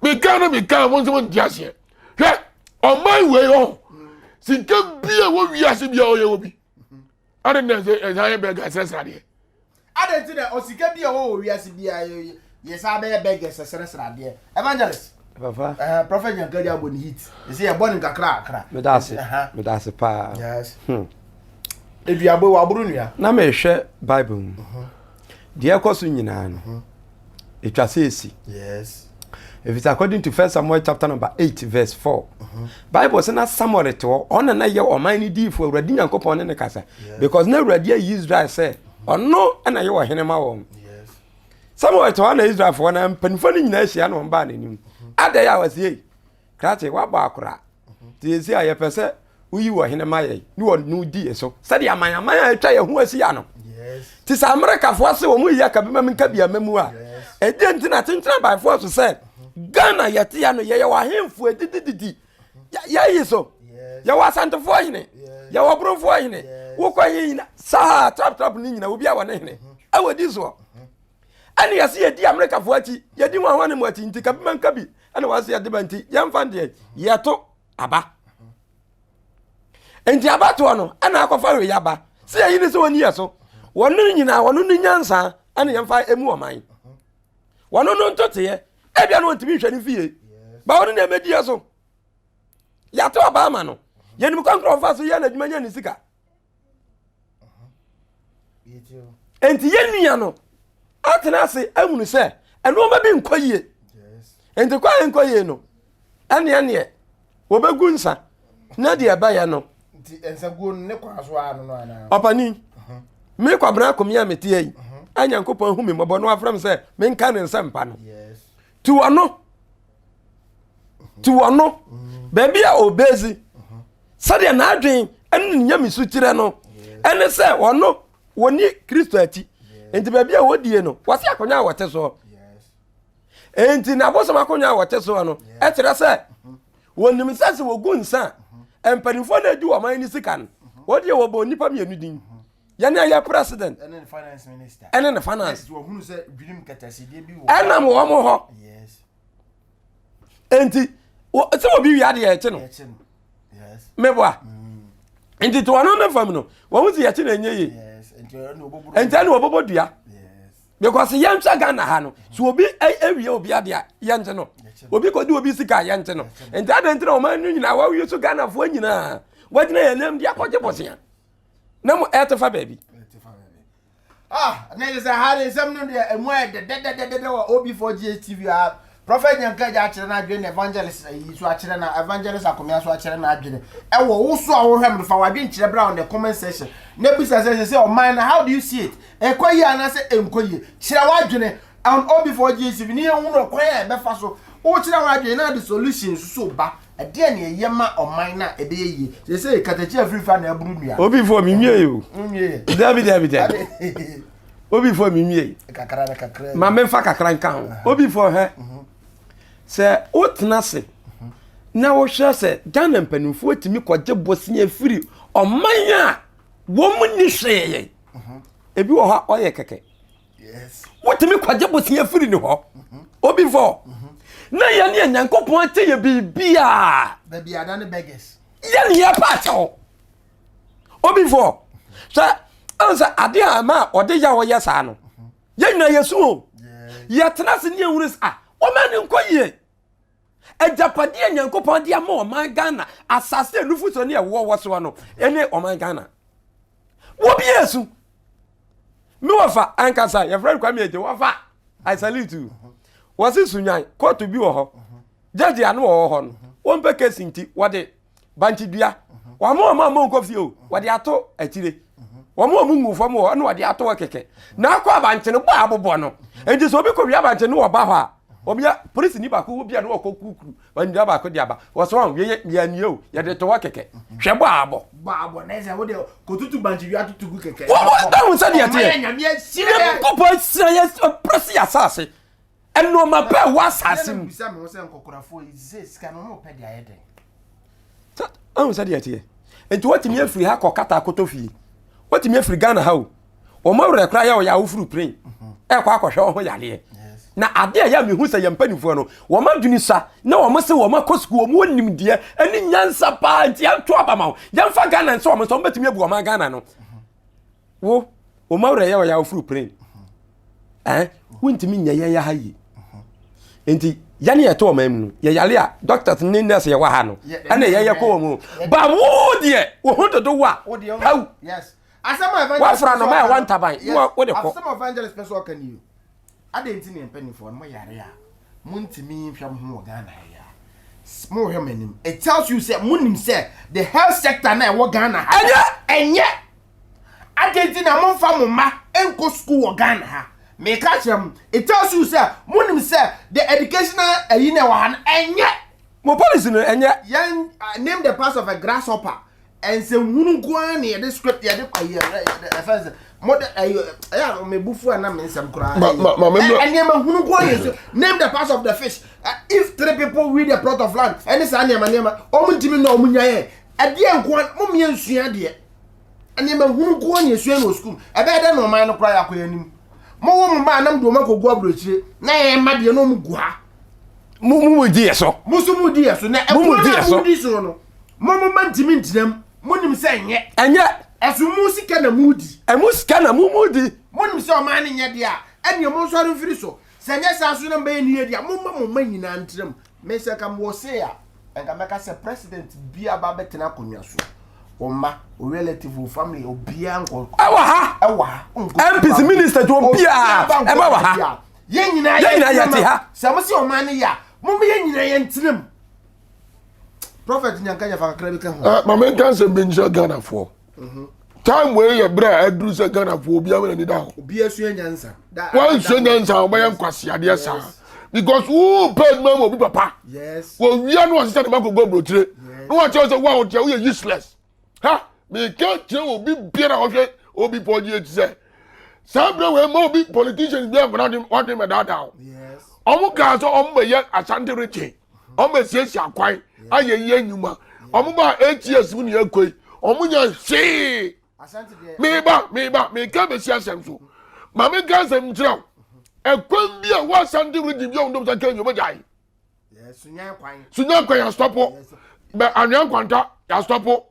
meka no meka mo nso mo nte aseɛ hwɛ ɔman wei hɔ sika bi a wɔ wiase bi a ɔyɛ wɔ bi ade na ɛsɛ ɛsɛ ayɛ bɛga ɛsrɛsrɛ adeɛ Adɛn nti na ɔsika bi a ɛwɔ wɔ wiase biara yɛ yɛ saa bɛyɛ burgers sɛsrɛsrɛ adeɛ evangelist papa uh, prophet nyankadi abɔ ne heat ɛsɛ yɛbɔ ne nkakra akra meda ase meda ase paa yes hmm. eduabo wɔ aboro nua na mehwɛ bible mu mhm. deɛ ɛkɔ so nyinaa no mhm. ɛtwa sɛ ɛsi yes ɛfiri according to first samuel chapter number 8 verse 4 mhm. bible sɛ na samuel te hɔ ɔna na yɛ ɔman no diifoɔ awurade nyankopɔn ne ne kasa because na awurade ayi israel sɛ ɔno na yɛ ɔhene ma wɔn samuel te hɔ na israelfoɔ na mpanimfoɔ no nyinaa ahyia na wɔn baa n'anim adɛn a wɔsi ei krakye wabɔ akora te esi a yɛpɛ sɛ woyi wɔ hene ma yɛn ne wɔn no di yɛ so sɛdeɛ aman aman a atwa yɛn ho ahyia no te sɛ amerikafoɔ se wɔn yi aka bi ma nka bi ama mu a ɛdeɛ nti na kyenkyena abaefoɔ so sɛ ghana yɛte ya no yɛyɛ wɔ ahemfo adidididi yɛyi so yɛwɔ asantefoɔ hene yɛwɔ borɔfoɔ hene wokɔ yɛ nyina saa trap trap no nyina obi a wɔ ne hene ɛwɔ di soɔ ɛne yɛse yɛdi amerikafoɔ akyi yɛdi wɔn ahoa ne mu akyi nti kabi ma nka bi ɛna wɔn ase yɛde ba nti yɛmfa deɛ yɛto aba nti abatoɔ no ɛna akɔfa wei aba sɛ yɛyi ne sɛ wɔni yɛ so wɔn no nyinaa wɔn no nyansa ɛna yɛmfa emu ɔman wɔn no ntoteɛ ebia no wɔntumi nhwɛ ne fie ba wɔn na ɛmɛdi yɛ so yɛato aba ama no yɛnim kwan korɔ ɔfa so yɛ n'adwuma nya ne sika nti yɛn nua no atena ase ahunu sɛ nneɛma bi nkɔ yie nti kwan nkɔ yie no ɛneɛ neɛ wɔbɛgu nsa na deɛ ɛbɛyɛ no ɔpani me kwabena akɔmi a meteɛ yi a nyankopɔn ahu me mmɔbɔ na wafrɛ me sɛ menka ne nsɛmpa no ti wɔno ti wɔno baabi a ɔbɛzi sɛdeɛ n'adwen ɛne ne nyamesu kyerɛ no ɛne sɛ ɔno wɔni kristo akyi nti baabi a wɔdie no wɔse akonnwa a wɔte soɔ nti n'abosom akonnwa a wɔte soɔ no ɛkyerɛ sɛ wɔnim sɛ sɛ wɔgu nsa a mpanimfoɔ no adi wɔn ani sika no wɔdeɛ wɔbɔ nnipa mmienu din yɛne ɛyɛ president ɛne ne finance ɛnam wɔn hɔ nti sɛ obi wia deɛ ɛkye no meboa mm. nti to ɔno ne fam no wɔn ho si yɛkye na ɛnyɛ yie nti ɛna wɔbɛbɔ dua because yɛnhwɛ ghana ha no so obi awie obi adeɛ a yɛnkye no obi kɔdi obi sika a yɛnkye no nti adɛn nti na ɔman no nyinaa wɔawie so ghanafoɔ nyinaa wɔagyina yɛn nam de akɔgye bɔsea na mo ɛte fa baabi Ah, na ɛsɛ sɛ ha de nsɛm no deɛ ɛmu ayɛ dɛdɛdɛdɛdɛ wɔ OB4GHTV ha. Prophet Nyanka agya akyerɛ n'adwene na Evangelist ayi so akyerɛ na Evangelist Akomea so akyerɛ n'adwene. Ɛwɔ wo so a wohwɛ me no fa w'adwene kyerɛ bra on the comment section. Na bisa sɛ sɛ sɛ ɔman no how do you see it? Ɛkɔ yie anaasɛ ɛnkɔ yie? Kyerɛ w'adwene on OB4GHTV ne yɛnhunu ɔkwan a ɛbɛfa so. Wokyerɛ w'adwene na de solution nso so ba. Ɛdeɛn na ɛyɛ ma ɔman no a ɛbɛyɛ yie? Seesei katakyi afirifa na aburu nnua. Obi fo mi nwie o. Nwie. Dabi dabi dabi. Obi fo mi nwie. Kakra na kakra. Ma me fa kakra nka ho. Obi fo hɛ. Mhm. Sɛ wotena ase mhm. na wohwɛ sɛ Ghana mpanimfoɔ tumi kɔgye bosea firi ɔman a wɔn ni hwee yɛn. Mhm. Ebi wɔ hɔ a ɔyɛ kɛkɛ. wotumi kɔgye bosea firi ne hɔ obi fɔ na yɛne yɛ nyankopɔn akyɛ yɛ biribiaa yɛne yɛ pa akyɛw obi fɔ sɛ ɛn sɛ adeɛ a ma ɔde yɛ a ɔyɛ saa no yɛn nyinaa yɛsu o yɛtena ase ne yɛhunu sɛ ah wɔma ne nkɔ yie agyapadeɛ a nyankopɔn de ama ɔman ghana asase a nufusuo ne ɛwoɔ wɔ soɔ no ɛne ɔman ghana wɔbi yɛ me wɔfa ankasa yɛfrɛ no kwame agye wɔfa i salute you wɔse sunyan kóòtù bi wɔ hɔ gyagye ano wɔ hɔ no wɔmpɛ kesi nti wɔde bankye dua wɔn a wɔn a wɔn nkɔ fie o wɔde ato akyire. Wɔn a wɔn ngu fam wɔ hɔ na wɔde ato hɔ kɛkɛ. Na akɔ abankye no bɔ a abobɔ no. Nti sɛ obi kɔwia abankye no wɔba hɔ a, wɔn yɛ polisini baako wɔ bi a na wɔkɔ kukuru wɔn baako de aba. Wɔsɛ wɔn yɛ yɛ nie o yɛde to hɔ kɛkɛ. Hwɛ bɔ a abɔ. Bɔ a abɔ na ɛsɛ wo deɛ kɔtutu bankye wia tutu gu kɛkɛ. Wɔn wɔn ɛhu sɛ deɛ teɛ. Nyankopɔn ahyira yɛ ɔbrɛ si asase. Nneɛma pɛ wɔ asase mu. Bisa me ho sɛ nkɔkorafoɔ yi sɛ sika no wɔn pɛ de ayɛ dɛn. Ɛhu sɛ deɛ teɛ. Nti wɔtumi afiri ha kɔ kata akɔtɔ fie. Wɔtumi afiri Ghana ha o. Wɔn awerɛ koraa yɛ ɔyɛ awofuru plane. Ɛkɔ akɔhwɛ wɔn ho yadeɛ. Na adeɛ a ɛyɛ a mehu sɛ yɛn mpanimfoɔ no wɔn adwene sa na wɔn se wɔn akɔ sukuu wɔn wɔ nimdeɛ ɛne nyansa paa nti yɛnto aba ma wɔn. Yɛmfa Ghana nso wɔn nso wɔn bɛtumi abu wɔn Ghana no. Wo wɔn awerɛ yɛ ɔyɛ awofuru plane. Ɛn wontumi nyɛ yɛn yɛ ha yie. Nti yɛne yɛte ɔman mu no yɛyare a doctors ne nurse yɛwɔ ha no ɛna yɛyɛ kɔ wɔn mu ba wo deɛ wo ho dodo wo a haw wafra no ma ɛwɔ ntaban wode kɔ. Asɛm evangelist pɛ sɛ ɔka ni o adɛn nti ne mpanimfoɔ no moyare a montumi nhwɛ mo ho wɔ Ghana ha yi a mohwɛ mo anim it tells you sɛ monim sɛ the health sector na ɛwɔ Ghana ha ɛnyɛ ɛnyɛ Adɛn nti na momfa mo mma nkɔ sukuu wɔ Ghana ha? Meka kyerɛ mo, it tells you sɛ monim sɛ the educational ayi na ɛwɔ ha no ɛnyɛ. Mo policy no ɛnyɛ. Yɛn name the parts of a grasshopper. Nsɛmhunu nko ara na yɛde script yɛde ayi ɛfɛn sɛ mo de ayi ɛyɛ a me bufu a na me nsɛm koraa. Ma ma ma me mmerɛ. Nneɛma hunu nko ara yɛ so name the parts of the fish. If three people weed a plot of land ɛne saa nneɛma nneɛma wɔn ntumi na wɔn nya yɛ ɛdeɛ nko ara mo mmea nsua deɛ. Nneɛma hunu nko ara na yɛsua no wɔ sukuu mu. Ɛbɛyɛ dɛn na ɔman no koraa yɛakɔ yɛn anim? Mowo mo mma a na mode wɔn akɔgu aburokyire na yɛn mma deɛ na wɔn gu ha. Mo mo di yɛ so. Mo nso mo di yɛ so na ɛkwan a mo di so no mo mo mma ntumi ntena mu. Mo nim sɛ ɛnyɛ. Ɛnyɛ. Ɛso mo sika na mo di. Ɛmo sika na mo mo di. Mo nim sɛ ɔman no nyɛ deɛ a ɛnneɛ mo nsɔre mfiri so. Sɛ ɛnyɛ saa nso na mobɛyɛ ne yie deɛ a momma mo mma nyinaa ntena mu. Me sɛ nka mewɔ say a, nka mɛka sɛ president biara ba bɛtena akonnwa so, wo mma, wo relative, wo family, obiara nkɔ. Ɛwɔ ha. Ɛwɔ ha. MPs, ministers, obiara ɛbɛ wɔ ha. Yɛn nyinaa yɛn nyinaa yɛte ha. Sɛ mo se ɔman no yɛ a, mo mo yɛn nyinaa yɛn tena mu. Prophet Nyanka yɛ fa kakra bi ka ho. Uh, maame nka nsɛm bi nkyerɛ Ghanafoɔ. Mhm. Time wei yɛ berɛ a aduru sɛ Ghanafoɔ obiara wɔ n'ani da hɔ. Obiara sua nyansa. Wansua nyansa a ɔbɛyɛ nkwaseadeɛ saa. Because wo pɛ adwuma ma obi papa. Yes. Wɔwia no ɔsesa ne ba kɔgu aburokyire. Na wakyerɛ sɛ wo a wotia woyɛ useless. Ha meka kyerɛ obi biara a ɔhwɛ obi pɔ gye ti sɛ saa berɛ wei ma obi politicians bi amfana wadwen mɛdaadaa wo. Ɔmo kaa sɛ ɔmo bɛyɛ Ashanti region. Ɔmo bɛsiesie akwan ayɛ yie nnwuma. Ɔmo baa 8 years mu ne yɛkɔ yi ɔmo nya hwee. Meba meba meka bɛsi asɛm so. Ma menka asɛm nkyerɛ wo. Ɛkwan bi a wɔ Ashanti region bi a wɔn dɔm sɛ kɛn yɛ ɔbɛgyae. Sunya kwan yɛastɔpo. Bɛ anwea nkwanta yɛastɔpo.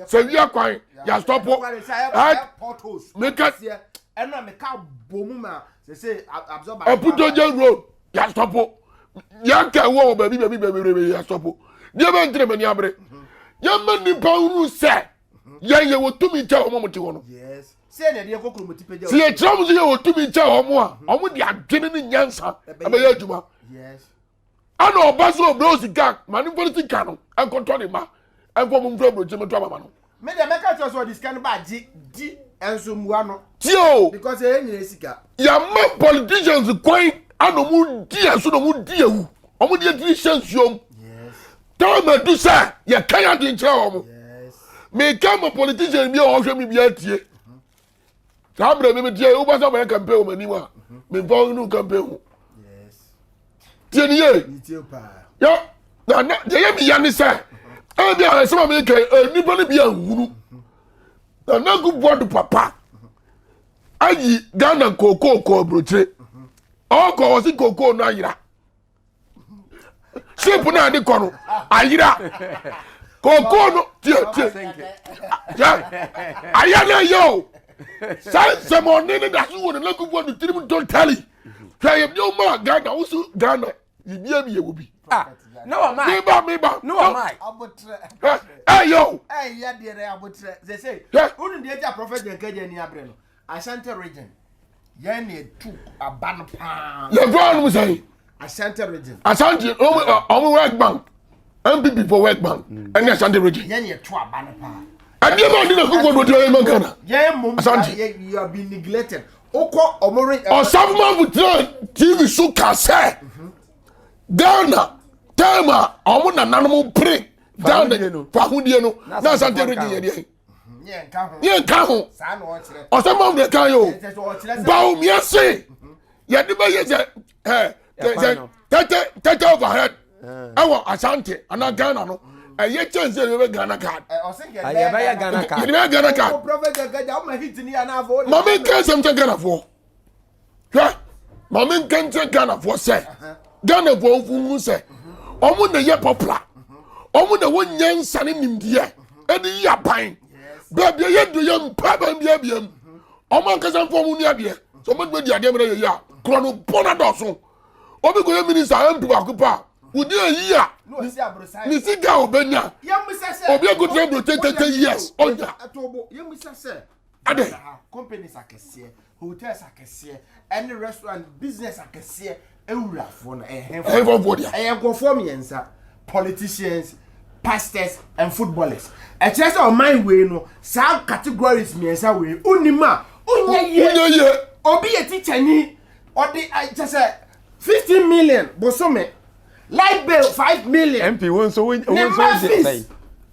Sɛ wia kwan yɛastɔpo. Meka Aputogye road yɛastɔpo. Yɛaka ɛwɔ wɔ baabi baabi baabi baabi yɛastɔpo. Deɛ bɛn nti na m'ani abere. Yɛma nnipa hunu sɛ yɛn yɛwɔ tumi kyɛ wɔn a wɔte hɔ no. Sɛ yɛkyerɛ wɔn sɛ yɛwɔ tumi kyɛ wɔn a, wɔn de adwene ne nyansa ɛbɛyɛ adwuma. Ɛna ɔba sɛ ɔbrɛ osika ma ne nfa ne sika no ɛnkɔtɔ ne ma ɛnfa mu nfura aburokyi mɛtɔ amama no. Me deɛ mɛka kyerɛ sɛ ɔde sika no ba gye di ɛnso mmua no. Tie o. Because ɛyɛ nyina sika. Yɛama politicians kwan ana ɔmo di ɛso na ɔmo di ewu ɔmo de etiri hyɛ nsuom. Time adu sɛ yɛka yɛ ade nkyerɛ wɔn. Meka ma politician bi a ɔhwɛ mi bi atie. Saa berɛ mi metie wobɛ sɛ ɔbɛyɛ campaign wɔ m'anim a memfa wo no campaign ho. Tie ni yie. Yɛ na na deɛ yɛ mi ya ne sɛ ebi a ɛsɛm a meka yi nnipa no bi anhunu. Na na Akufo-Addo papa ayi Ghana kookoo kɔ aburokyire. Ɔkɔ ɔsi kookoo no ayera. Ship no a de kɔ no ayera. Kookoo no tie tie yɛ ayɛ na ɛyɛ o. Saa nsɛm ɔne ne da so wɔ Nana Akufo-Addo tirim totally. Hwɛ yɛ bi ɔma Ghana wosu Ghana yibia bi yɛ wɔ bi. Ah, no one mind. Meba meba. No one mind. Ɛyɛ o. Ɛyɛ deɛ dɛ abotrɛ sɛ sɛ. Wonu deɛ gya prophet deɛ nka gya ni abrɛ no. Ashanti region. Yɛn na etu aba no paa. Yɛn fɛ ɔnom sɛn. Ashanti region. Ashanti ɔmo ɔmo World Bank NPP for World Bank ɛne Ashanti region. Yɛn na etu aba no paa. Adeɛ bá adi na akufo do ti ɔyɛ ma Ghana. Asante. Ɔsafomafo tena TV so ka sɛ Ghana time a ɔmo nananom pere Ghana fahodie no na Asante region yɛ deɛ. Yɛn nka ho. Ɔsafomafo de kan yɛ o. Bawumia se yɛde bɛyɛ sɛ ɛ sɛ tɛtɛ tɛtɛ overhead ɛwɔ Asante anaa Ghana no ɛyɛ kyɛn sɛ yɛbɛ Ghana card. Yɛbɛyɛ Ghana card. Yɛbɛyɛ Ghana card. Maame nka nsɛm kyɛ Ghanafoɔ hwɛ maame nka nkyɛn Ghanafoɔ sɛ Ghanafoɔ nfu sɛ wɔn na yɛ popular wɔn na wɔn nyansa ne nimdeɛ ɛde yi aban baabi a yɛ do yɛ mpa baabi a bia mu. Ɔmo ankasa mfa ɔmo ni adeɛ sɛ ɔmo bɛtumi adi adeɛ mmerɛ yɛyɛ a korɔ no bɔ no adɔɔso obi kɔyɛ minista MP baako pɛ a wodi ayi a ne sika a ɔbɛnya obi akɔtena aburokye 30 years ɔnya adɛ companies akɛseɛ hotels akɛseɛ ɛne restaurant business akɛseɛ awurafoɔ no ɛyɛ hɛnfoɔ deɛ ɛyɛ nkurɔfoɔ mmiɛnsa politicians pastors and footballers ɛkyerɛ sɛ ɔman wei no saa categories mmiɛnsa wei wonim a wonyɛ yie wonyɛ yie obi yɛ tikyani ɔde kyɛ sɛ 15 million bosome light bill 5 million MP wo nso wo ne nso mma gye fees sɛn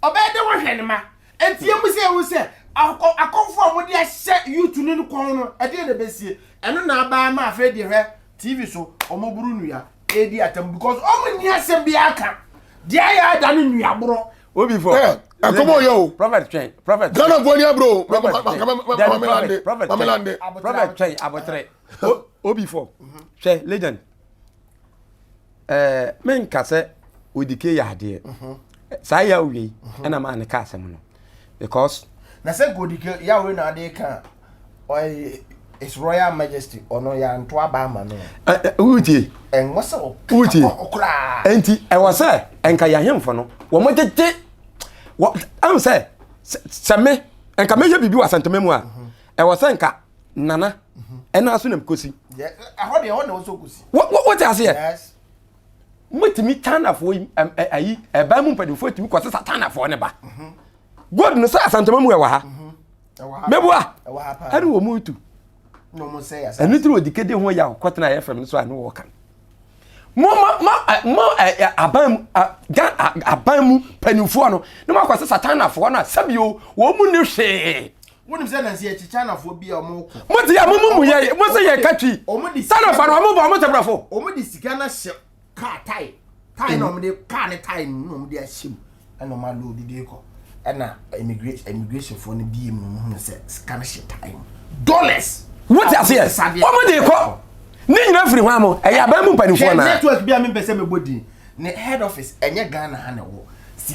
ɔbɛyɛ de wɔhwɛ ne ma eti emu sɛ ehu sɛ akɔmfo a wɔde ahyɛ youth ne no kɔn no ɛdeɛ na ɛbɛsie ɛno na abaa ma afei deɛ hwɛ TV so ɔmo buru nua edi atam because ɔmo nni asɛm bi aka deɛ ayɛ ada ne nua borɔ. Obi fɔ. Ɛ ɛkɔmɔ yɛ o. Prophet twɛn prophet. Ghana fɔ ni aburo o. Prophet twɛn. Prophet Mamelande. Prophet twɛn abotire. Obi fɔ hwɛ legend. Ɛɛ menka sɛ odike yɛ adeɛ. Saa yɛ awie yi ɛna maa ne ka asɛm no because. Na sɛ nka odike yawere na ade ka ɔyɛ His Royal Majesty ɔno yɛanto aba ama no. Wotie. Ɛnwɔ sɛ Wotie. ɔkoraa. Nti ɛwɔ sɛ nka yɛn ahemfo no wɔn tete wɔ ɛn sɛ sɛ me nka mɛyɛ biribi wɔ Asantuma mu a ɛwɔ sɛ nka nana ɛna so na mkosi. Ɛhɔ deɛ ɛhɔ na ɛwɔ sɛ okosi. Wɔ wɔ wɔte aseɛ. Motumi Chinafoɔ yi ayi ɛban mu mpanimfoɔ tumi kɔ sesa Chinafoɔ ne ba. Gold no sɛ Asantuma mu ɛwɔ ha. Mɛboa ɛne wɔn mu tu. Ɛno tiri odi kede ho yaw kɔtena ayɛ fam no so a ne wɔka. Mo ma ma mo ɛ aban mu gan aban mu mpanimfoɔ no ne mo akɔ sesa Chinafoɔ no a sɛbio wɔn mu ni hwee. Wonim sɛ nansi akyi Chinafoɔ bi a wɔn kɔ. Mo ti yɛ mo mu mu yɛ mo sɛ yɛ katwi. Chinafoɔ no wɔn bɔ wɔn sɛ brɔfo. Wɔn de sika na hyɛ kaa tae tae na wɔn de kaa ne tae no na wɔn de ahyɛ mu ɛna wɔn aloodu de kɔ ɛna immigration immigration foɔ no bie mu na wɔn hu sɛ sika no hyɛ tae mu dollars. Wote aseɛ wɔn de kɔ ne nyinaa firi hwan mo ɛyɛ aban mu mpanimfoɔ naa. Network bi a mi mpɛ sɛ mi bɔ din ne head office ɛnyɛ Ghana ha na ɛwɔ.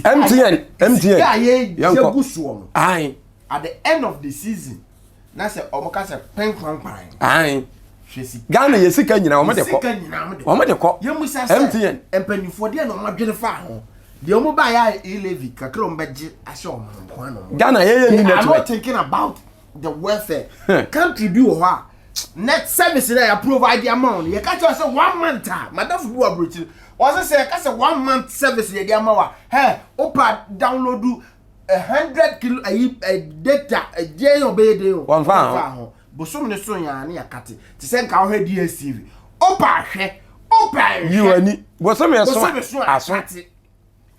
MTN MTN sika a yɛ yɛ gu soɔ no. Ayi. At the end of the season na sɛ wɔn ka sɛ pɛnkwankwan. Ayi. Hwɛ sika. Ghana yɛ sika nyinaa wɔn de kɔ. Sika nyinaa wɔn de kɔ. Wɔn de kɔ. Yɛn mu sa sɛ MTN. Mpanyinfoɔ deɛ na wɔn adwene fa ho. Deɛ wɔn ba yɛ a e-levy kakra wɔn bɛgye ahyɛ wɔn nko ano. Ghana yɛ yɛ ni network. They are not thinking about the welfare. Country bi wɔ hɔ a net service na yɛ provide ama wɔn. Yɛ ka kyerɛ sɛ one month a madamfo bi wɔ aburokyiri. Wɔsɛ sɛ yɛ ka sɛ one month service yɛ de ama wa. Hɛ opa download 100 kilo ayi data ɛdeɛ yɛ ɔbɛyɛ den o. Wɔn fa ho. Bosom ne so yɛn ne yɛakate te sɛ nka wohwɛ DSTV. Opa hwɛ opa hwɛ. Yi w'ani. Bosom yɛ so Bosome so aso. akate.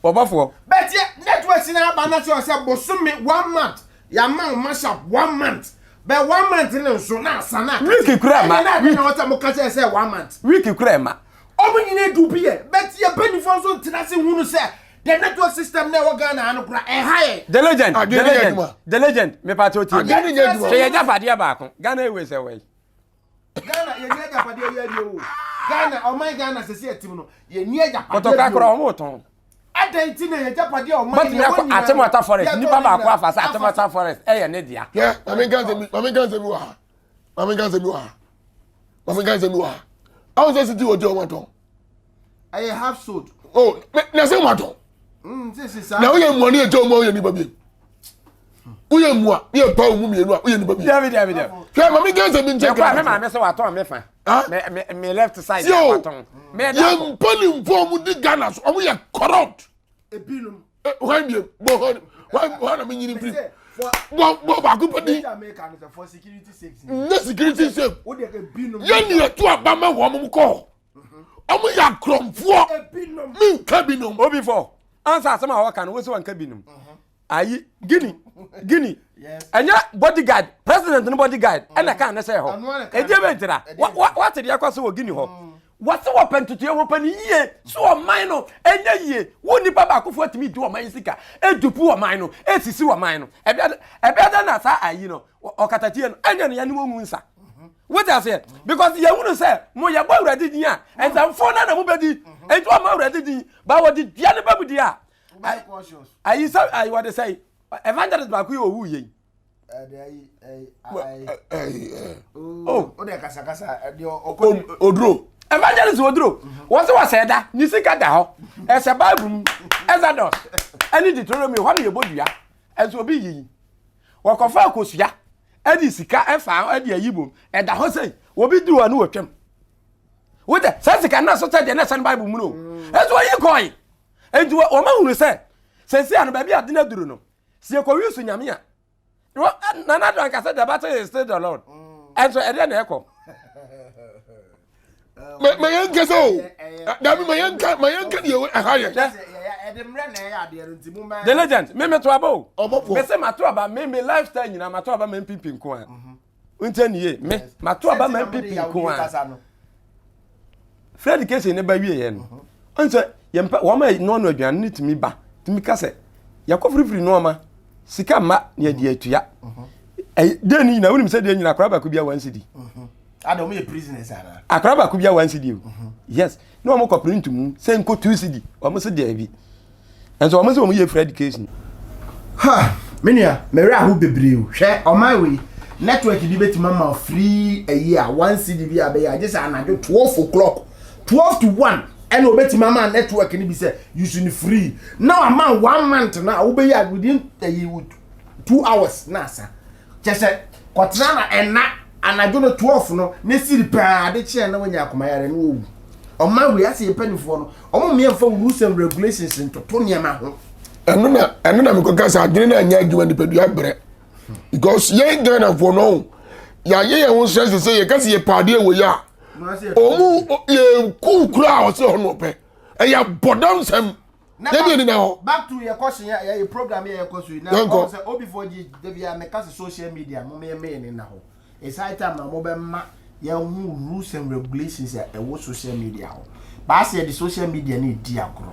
Wɔbɔfoɔ. But yɛ network na aba na kyerɛ sɛ bosome one month yɛama wo mashup one month. But one month ne nso na asa na akate. Week kura ma. Ɛna na ade na wɔsɛ mo ka kyerɛ sɛ one month. Week kura ma. Ɔmo nyinaa du bi yɛ but yɛ mpanyinfoɔ nso ntena ase hunu sɛ the network system na ɛwɔ Ghana ha no kora ɛha yɛ. The legend, Adwene the nyɛ legend, adwuma. the legend. Me pa to tie. Adwene nyɛ adwuma. Hwɛ yɛ gyapadeɛ baako. Ghana Airways ɛwɔ yi. Ghana yɛ ni agyapadeɛ yɛ adie o. Ghana ɔman Ghana sɛsi ɛtim no yɛ ni agyapadeɛ Kɔtɔkɔ akora wɔn tɔn. Adan ti na yɛ agyapadeɛ ɔman Bɔtumi akɔ Achimota Forest. Nipa baako afa sɛ Achimota Forest ɛyɛ ne dea. Hwɛ maame nka nsɛm bi maame nka nsɛm bi wɔ ha maame nka nsɛm bi wɔ ha maame nka nsɛm bi wɔ ha awo sɛ siti wɔ di ɔmo atɔn. Ɛyɛ half sold. O na sɛ ɔmo atɔn. Na woyɛ mmua ne yɛ gya ɔmo a woyɛ nipa bi. Woyɛ mmua ne yɛ pa ɔmo mmienu a woyɛ nipa bi. Dabi dabi dabi. Hwɛ maame nka nsɛm bi nkyɛn Ɛkɔ a me maame sɛ watɔn me fa. Me me me left side Ti o watɔn. Me da yɛn mpanimfoɔ ɔmo di Ghana so ɔmo yɛ corrupt. Ebinom. Hwan biem bɔ hwan hwan hwan na me nyini mpiri. Bɔ bɔ baako pɛ din. Nyɛ security safe. Yɛn ni yɛto aba ma wɔn kɔ. Wɔn yɛ akorɔmfoɔ. Mi nka binom. Obi fɔ ansa asɛm a wɔka no wosi wɔn nka binom. Ayi Guinea Guinea ɛnyɛ bodyguard president no bodyguard ɛna kan ne sɛ hɔ. Ɛdeɛ bɛ ntira wate deɛ ɛkɔ so wɔ Guinea hɔ. Wɔse wɔpɛ ntotoeɛ, wɔpɛ no yie, so ɔman no ɛnyɛ yie. Wo nipa baakofoɔ atumi di ɔman yi sika, ɛdupu ɔman no, ɛsisi ɔman no. Ɛbɛyɛ dɛn na saa ayi no, ɔkatakyie no, ɛnyɛ no yɛne wɔn ngu nsa. Wote aseɛ? Because yɛhunu sɛ mo yɛbɔ Awurade din a, nsɛmfo no na mobɛdi. Enti wɔma Awurade din, ba wɔde dua no ba mu di a, ayi sɛ ayi wɔde sɛ evangelist baako yi owu yɛ yi. Oduro. Evangelist Oduro. Wɔn sɛ wɔsɛ da ne sika da hɔ. Ɛsɛ Bible mu Exodus ɛne Deuteronomy hɔ na yɛbɔ dua. Ɛnso obi yiyi. Wɔkɔfa akosua ɛde sika ɛfa ɛde ayi bom ɛda hɔ sɛ obi duru hɔ ne wɔtwam. Wotɛ sɛ sika no so sɛ deɛ na ɛsɛ no Bible mu no. Ɛnso wɔyi kɔe. Enti wɔn ahunu sɛ sɛsi ano baabi ade no aduru no sɛ yɛkɔwi so nyame a nana do anka sɛ the battle is still the lord ɛnso ɛdeɛ na ɛkɔ ma yɛn nkasa o dabi ma yɛn nka ma yɛn nka deɛ ɛha yɛ. the legend me me to aba o me se ma to aba me me lifestyle nyinaa ma to aba ma npp nko a nkyɛn ni ye me ma to aba ma npp nko a. Free education ne ba wie yɛ no ɔn sɛ yɛn pɛ wɔn a noa aduane no tumi ba tumi ka sɛ yɛkɔ firifiri nneɛma sika mma na yɛde atua ɛyɛ den ne nyinaa wonim sɛ deɛ nyinaa akora baako bi a wɔn si di ada wɔn yɛ prisoners ana akora baako bi a wɔn si di o yes na wɔn kɔ print mu sɛ nko tu si di wɔn si deɛ bi Nso wɔn sɛ wɔn yɛ free education. Ha, me nua, me werɛ aho bebree o. Hwɛ, ɔman wei, network bi bɛtumi ama free ayi a, one cedi bi a bɛyɛ a, gye sɛ anadwo 12 o'clock, 12 to 1, ɛna obɛtumi ama network no bi sɛ use no free. Na wama one month na wobɛyɛ a within ayi 2 hours na asa. Kyɛ sɛ kɔtena na ɛna anadwo no 12 no ne siri paa ade kyeɛ na wanya akomayare na wawu. Ɔman wei ase yɛ mpanimfoɔ no wɔn mmea mfa rules and regulations ntoto nneɛma ho. Ɛno na ɛno na mekɔka sɛ adwene no anyɛ adwuma nipadua brɛ because yɛn Ghanafoɔ no yɛayɛ yɛn ho sɛ sɛ yɛka sɛ yɛpɛ adeɛ wɔ yɛ a ɔmu yɛku kura a ɔsɛ ɔno ɔpɛ ɛyɛ bɔdam sɛm Na Yɛn deɛ nina hɔ. Back to yɛ kɔhyɛ yɛ yɛ program yɛ yɛkɔ so yi. Na ɔn sɛ obi fo gye dabi a meka sɛ social media mo yɛ meyɛ ne na hɔ. It's high time na mo bɛ ma yɛn ho rules and regulations a ɛwɔ social media hɔ. Baasi yɛ de social media ne di agorɔ.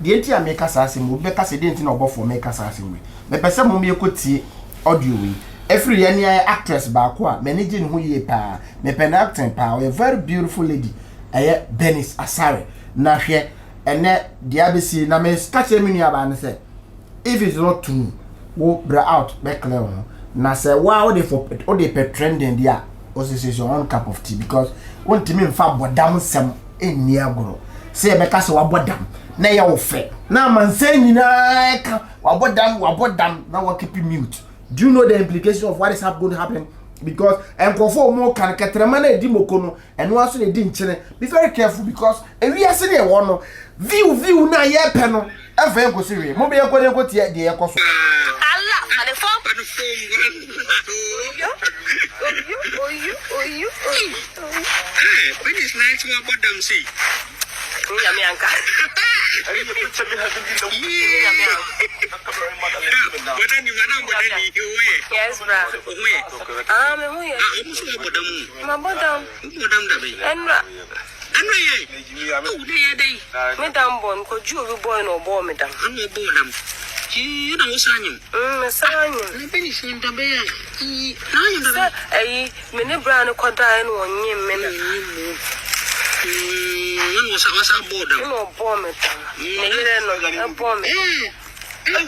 Deɛ nti a meka saa asɛm obi bɛka sɛ deɛ nti na ɔbɔfoɔ meka saa asɛm wei. Mepɛ sɛ mo yɛkɔ tie audio wei. Ɛfiri yɛn ne ayɛ actress baako a m'ani gye ne ho yie paa. Mepɛ ne acting paa. Ɔyɛ very beautiful lady. Ɛyɛ Bernice Asare. Na hwɛ Ɛnɛ deɛ abɛsi na me ka kyerɛ me nua baa no sɛ if it's not true wo bra out bɛ clear wo ho na sɛ woa wode for wode pɛ trending deɛ a ɔsɛ sɛ your own cup of tea because wontumi mfa bɔdam nsɛm nni agorɔ sɛ yɛbɛka sɛ wabɔ dam na ɛyɛ wo fɛ na amansan nyinaa ɛka wabɔ dam wabɔ dam na wakeep mute. Do you know the implication of what is going to happen? Because nkurɔfoɔ a wɔn ka no kɛtɛrɛma na edi moko no ɛno ara so na edi nkyene. Be very careful because ewiase ne ɛwɔ no view view na yɛpɛ no ɛnfa yɛn kɔsi hwee. Mo bɛ yɛn kɔ ne yɛn kɔ tie deɛ yɛkɔ so. Yes, bra. Ah, me ho yɛ. Mabɔ dam. Ɛnura. Me dam bɔ no, kɔgye obi bɔe na ɔbɔɔ me dam. Mm, me san anyim. Sɛ ɛyi, me ne bra no kɔdaeɛ na ɔnyem me na. Ɛna ɔbɔɔ me dam. Ne yere no, ɛbɔɔ me dam.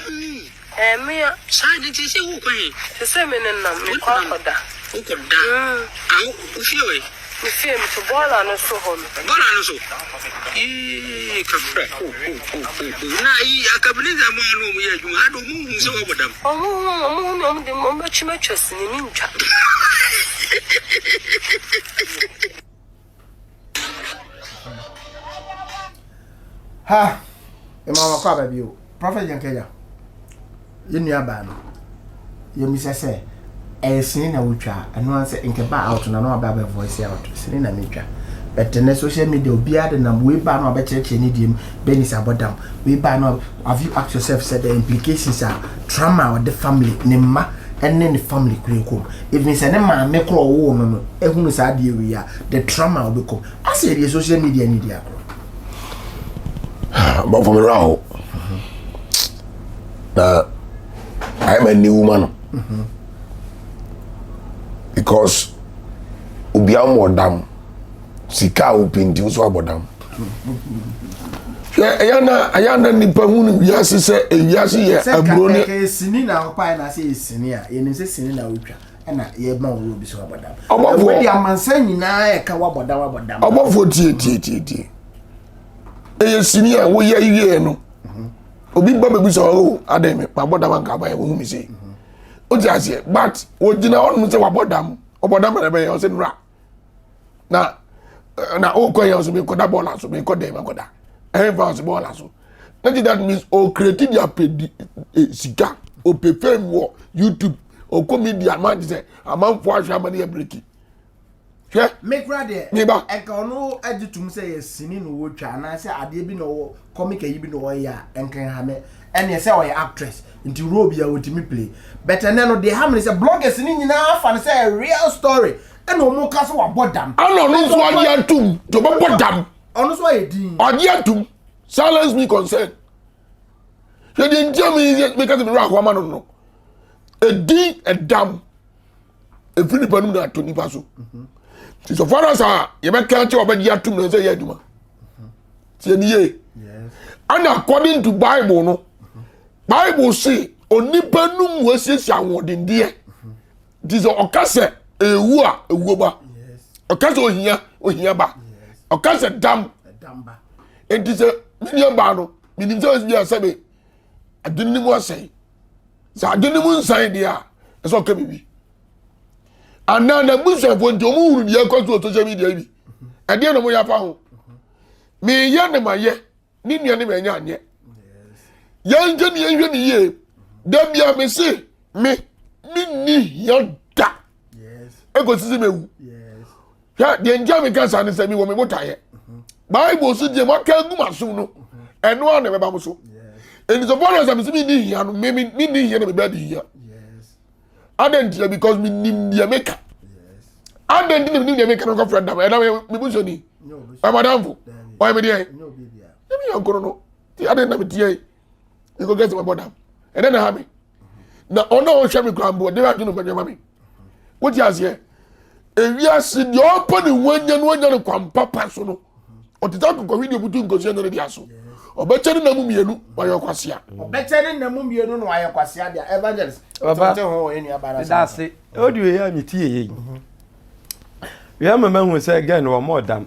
Ɛɛ, me a. Saa de nti sɛ wokɔ he? Te sɛ me nenam, mekɔ akɔda. Wokɔda? Mm. Ah, wo fie wɔ he? Me fie, mete bɔɔla no so hɔ no. Bɔɔla no so? Yee, kafra. O, o, o, o, o. Na ayi, akabineza mu a na wɔn yɛ adwuma, ade wɔn hu sɛ wɔbɔ dam. Wɔn hu, wɔn hu me, wɔn de, wɔn bɛtwe m'atwa sini, mentwa. Ha, ɛma wakɔ aba bio. Prophet Yankeya, yɛn nua baa no. Yɛmmisa sɛ, ɛyɛ sini na wotwa a? Ɛno ara sɛ nka ɛba out na na waba abɛ voice out, sini na metwa. But nnɛ social media obiara de nam, wei ba na wabɛkyerɛkyerɛ ne deɛ mu, Bernice abɔ dam, wei ba na have you asked yourself sɛ the implications a trauma a ɔde family, ne mma ɛne ne family kura kɔ mu. Even sɛ ne maame korɔ ɔwoo no no ehunu saa adeɛ wei a, the trauma a ɔbɛkɔ mu. Asɛ yɛdeɛ social media ne di agorɔ. Bɔfo me werɛ aho. Na ayɛ ma aniwu ma no. Because obiara mmɔ dam. Sika a wopɛ nti wo so abɔ dam. Hwɛ ɛyɛ na ɛyɛ na nipa hu no wiase sɛ ewiase yɛ aburo ne. Sɛ nka sini na ɔpae na sɛ yɛ sini a yɛnim sɛ sini na wotwa ɛna yɛma wo obi so abɔ dam. Ɔbɔfoɔ. Ɛwɔ de amansan nyinaa ɛka wabɔ dam wabɔ dam. Ɔbɔfoɔ tie tie tie tie. Ɛyɛ sini a woyɛ yie no. Obi ba bɛbi sɛ ɔwɔ adɛn me mabɔ dam anka abayɛ wohu me sei. Wote aseɛ but wɔgyina hɔnom sɛ wabɔ dam ɔbɔ dam na ɛbɛyɛ ɔsɛ nura na na wokɔ yɛ ɔsɛ mekɔda bɔɔla so mekɔ dɛn makɔda ɛmfa ɔsɛ bɔɔla so na ti that means ɔkreti de apɛ di eh, sika ɔpɛ fame wɔ youtube ɔkɔ media ma te sɛ amanfoɔ ahwɛ ama no yɛ breki hwɛ me kura deɛ meba ɛnka ɔno agye tum sɛ yɛ sini na ɔtwa anaasɛ adeɛ bi na ɔwɔ comic ayi bi na ɔyɛ a ɛnka nha me ɛneɛ sɛ ɔyɛ actress nti role bi a ɔtumi play but ɛnɛ no deɛ ha me ne sɛ bloggers ne nyinaa fa no sɛ real story ɛna ɔmo ka sɛ wabɔ dam ana ɔno nso agye atum nti ɔbɛbɔ dam ɔno nso ayɛ din ɔgye atum silence me concern hwɛ deɛ nti a meka sɛ mewura ahoama no no ɛdin ɛdam ɛfiri nipa no mu na ato nipa so nti so far as a yɛbɛka kyɛ ɔbɛgye atom na ɛsɛ yɛ adwuma tiɛ ni yie ɛna according to bible no bible se onipa no mu asiesie ahoɔdendeɛ nti sɛ ɔka sɛ ewu a ewuo ba ɔka sɛ ohia ohia ba ɔka sɛ dam nti sɛ me nua baa no menim sɛ ɔsi bi a sɛbe adwene no mu asɛe sɛ adwene no mu nsan deɛ a ɛsɛ ɔka biribi anaa n'abusuafoɔ nti wɔn hunu deɛ ɛkɔ so wɔ social media yi bi ɛdeɛ na wɔyɛ afa ho meyɛ ne ma yɛ ne nua ne ma ɛnyɛ anyɛ yɛnhwɛ ne yɛnhwɛ ne yie da bia me se me menni hia da ɛkɔsi sɛ mewu hwɛ deɛ nti a meka saa ne sɛ mewɔ me botaeɛ bible so deɛ maka agu m'asom no ɛno a na ɛbɛba mo so ɛnti sɛ fɔlɔ sɛ mese menni hia no me menni hia na mebɛɛ de hia adɛn ntia because menim deɛ meka adɛn nti na menim deɛ meka no nkɔfrɛ dam ɛna mebusuani ɔmadamfo ɔyɛ me deɛ ɛmi yɔnko no no ti adɛn na meteɛ yi mekɔkɛ sɛ mabɔ dam ɛdɛ na ha me na ɔno a ɔhwɛ me kora mpo ɔde adwene bɛdwama ma me wote aseɛ ewiase deɛ ɔpɛ ne ho anya no anya no kwan papa so no ɔte sɛ akokɔhwe deɛ ɔbutu nkosua ne ne de aso ɔbɛkyɛ ne nam mmienu wayɛ ɔkwasea ɔbɛkyɛ ne nam mmienu na wayɛ kwasea deɛ evangelist Papa, tete ho wɔ nua ba meda ase. Odi wei a metie yei. Wei ama mahu sɛ gɛn no wɔmmɔ dam.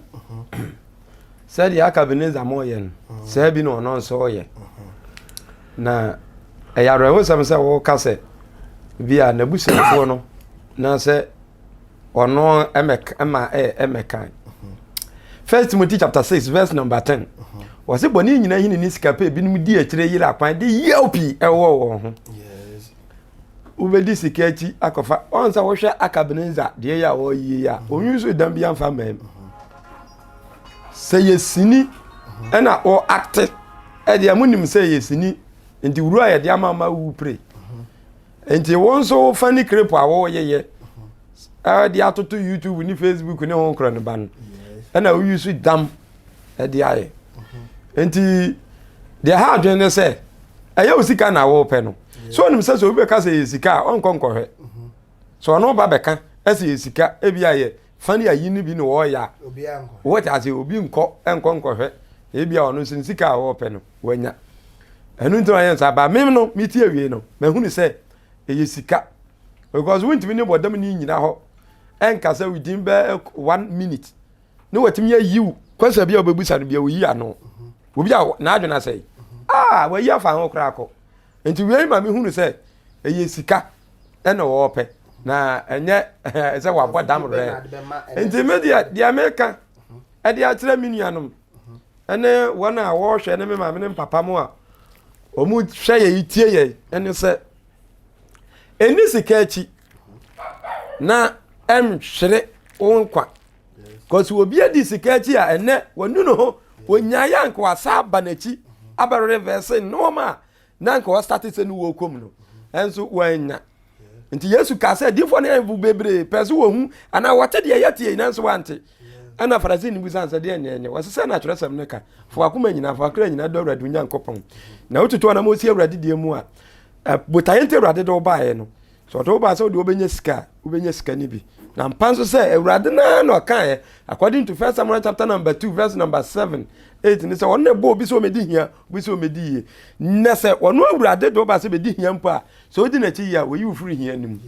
Sɛdeɛ aka Ebenezer ma ɔyɛ no, saa bi na ɔno nso ɔyɛ. Na ɛyɛ awerɛhosɛm sɛ wɔka sɛ bi a n'abusuafoɔ no na sɛ ɔno ɛma ɛmɛkan. First Timothy chapter 6 verse number 10. Wɔse bɔne nyinaa hini ne sika pɛ ebinom di akyire yere akwan de yaw pii ɛwɔ wɔn ho. Wobɛdi sika akyi akɔfa ɔn sɛ wohwɛ Akabenezer deɛ yɛ a ɔyie yi a ɔnwi so dan bi amfa mmaa mu. Sɛ yɛ sini ɛna ɔ akte ɛdeɛ mo nim sɛ yɛ sini nti wura a yɛde ama ama wu pere. Nti wo nso wofa ne crepe a wɔyɛyɛ ɛde atoto YouTube ne Facebook ne ho nkorɔ no ba no ɛna woyi so dam ɛde ayɛ. Nti deɛ ha adwene ne sɛ ɛyɛ wo sika na wɔpɛ no so onim sɛ sɛ obi bɛka sɛ yɛ sika a ɔnkɔ nkɔhwɛ sɛ ɔno ba bɛka ɛsɛ yɛ sika ebi ayɛ fani ayi no bi na wɔyɛ a wɔte ase obi nkɔ nkɔ nkɔhwɛ ebi a ɔno nso ne sika a wɔpɛ no wanya ɛno nti na ɔyɛ nsa ba mem no meti awie no mahunu sɛ ɛyɛ sika because wontumi ne bɔdam ne nyina hɔ ɛnka sɛ within bɛɛ one minute ne watumi ayi wo kwasa bi a wobɛbusa no bia oyi ano obi a n'adwene asɛe ah wayi afa ho koraa kɔ nti wei ma mehunu sɛ ɛyɛ sika ɛna wɔpɛ na ɛnyɛ sɛ wabɔ dam rɛ nti me deɛ deɛ meka ɛde akyerɛ me nuanom ɛne wɔn a wɔrehwɛ ne me maame ne papa mu a wɔn hwɛ yɛ yi tie yɛ ɛne sɛ. Ɛnni sika akyi na ɛnhwere wo nkwa. Kɔsi obi adi sika akyi a ɛnɛ wanu ne ho, onyaeɛ a nka wasa aba n'akyi abɛrevɛse nneɛma a na nka ɔstate sɛ ne wɔkɔ mu no, ɛnso wannya. Nti Yesu kaa sɛ adiyifoɔ ne ahemfo bebree pɛɛ sɛ wɔhu anaa wɔte deɛ yɛteɛ yi nanso wɔante. Ɛna Farisini no bisa sɛ deɛ nyɛ nyɛ. Wɔse sɛ na atwerɛsɛm no ka, fa w'akoma nyinaa, fa w'akra nyinaa dɔ Awurade wo Nyankopɔn. Na wotutu anamɔ si Awurade deɛ mu a, botaeɛ nti Awurade de wo baeɛ no, sɛ ɔde wo baa sɛ wode wobɛnya sika a, wobɛnya sika no bi. Na mpa nso sɛ Awurade no ara na ɔkaeɛ, according to First Samuel chapter number 2 verse number 7, 8 ne sɛ ɔno na ɛbɔ obi sɛ ɔmɛdi hia, obi sɛ ɔmɛdi yie. Na sɛ ɔno Awurade de wo baa sɛ bɛdi hia mpo a, sɛ wodi n'akyi yie a, wɔyi wo firi hia no mu.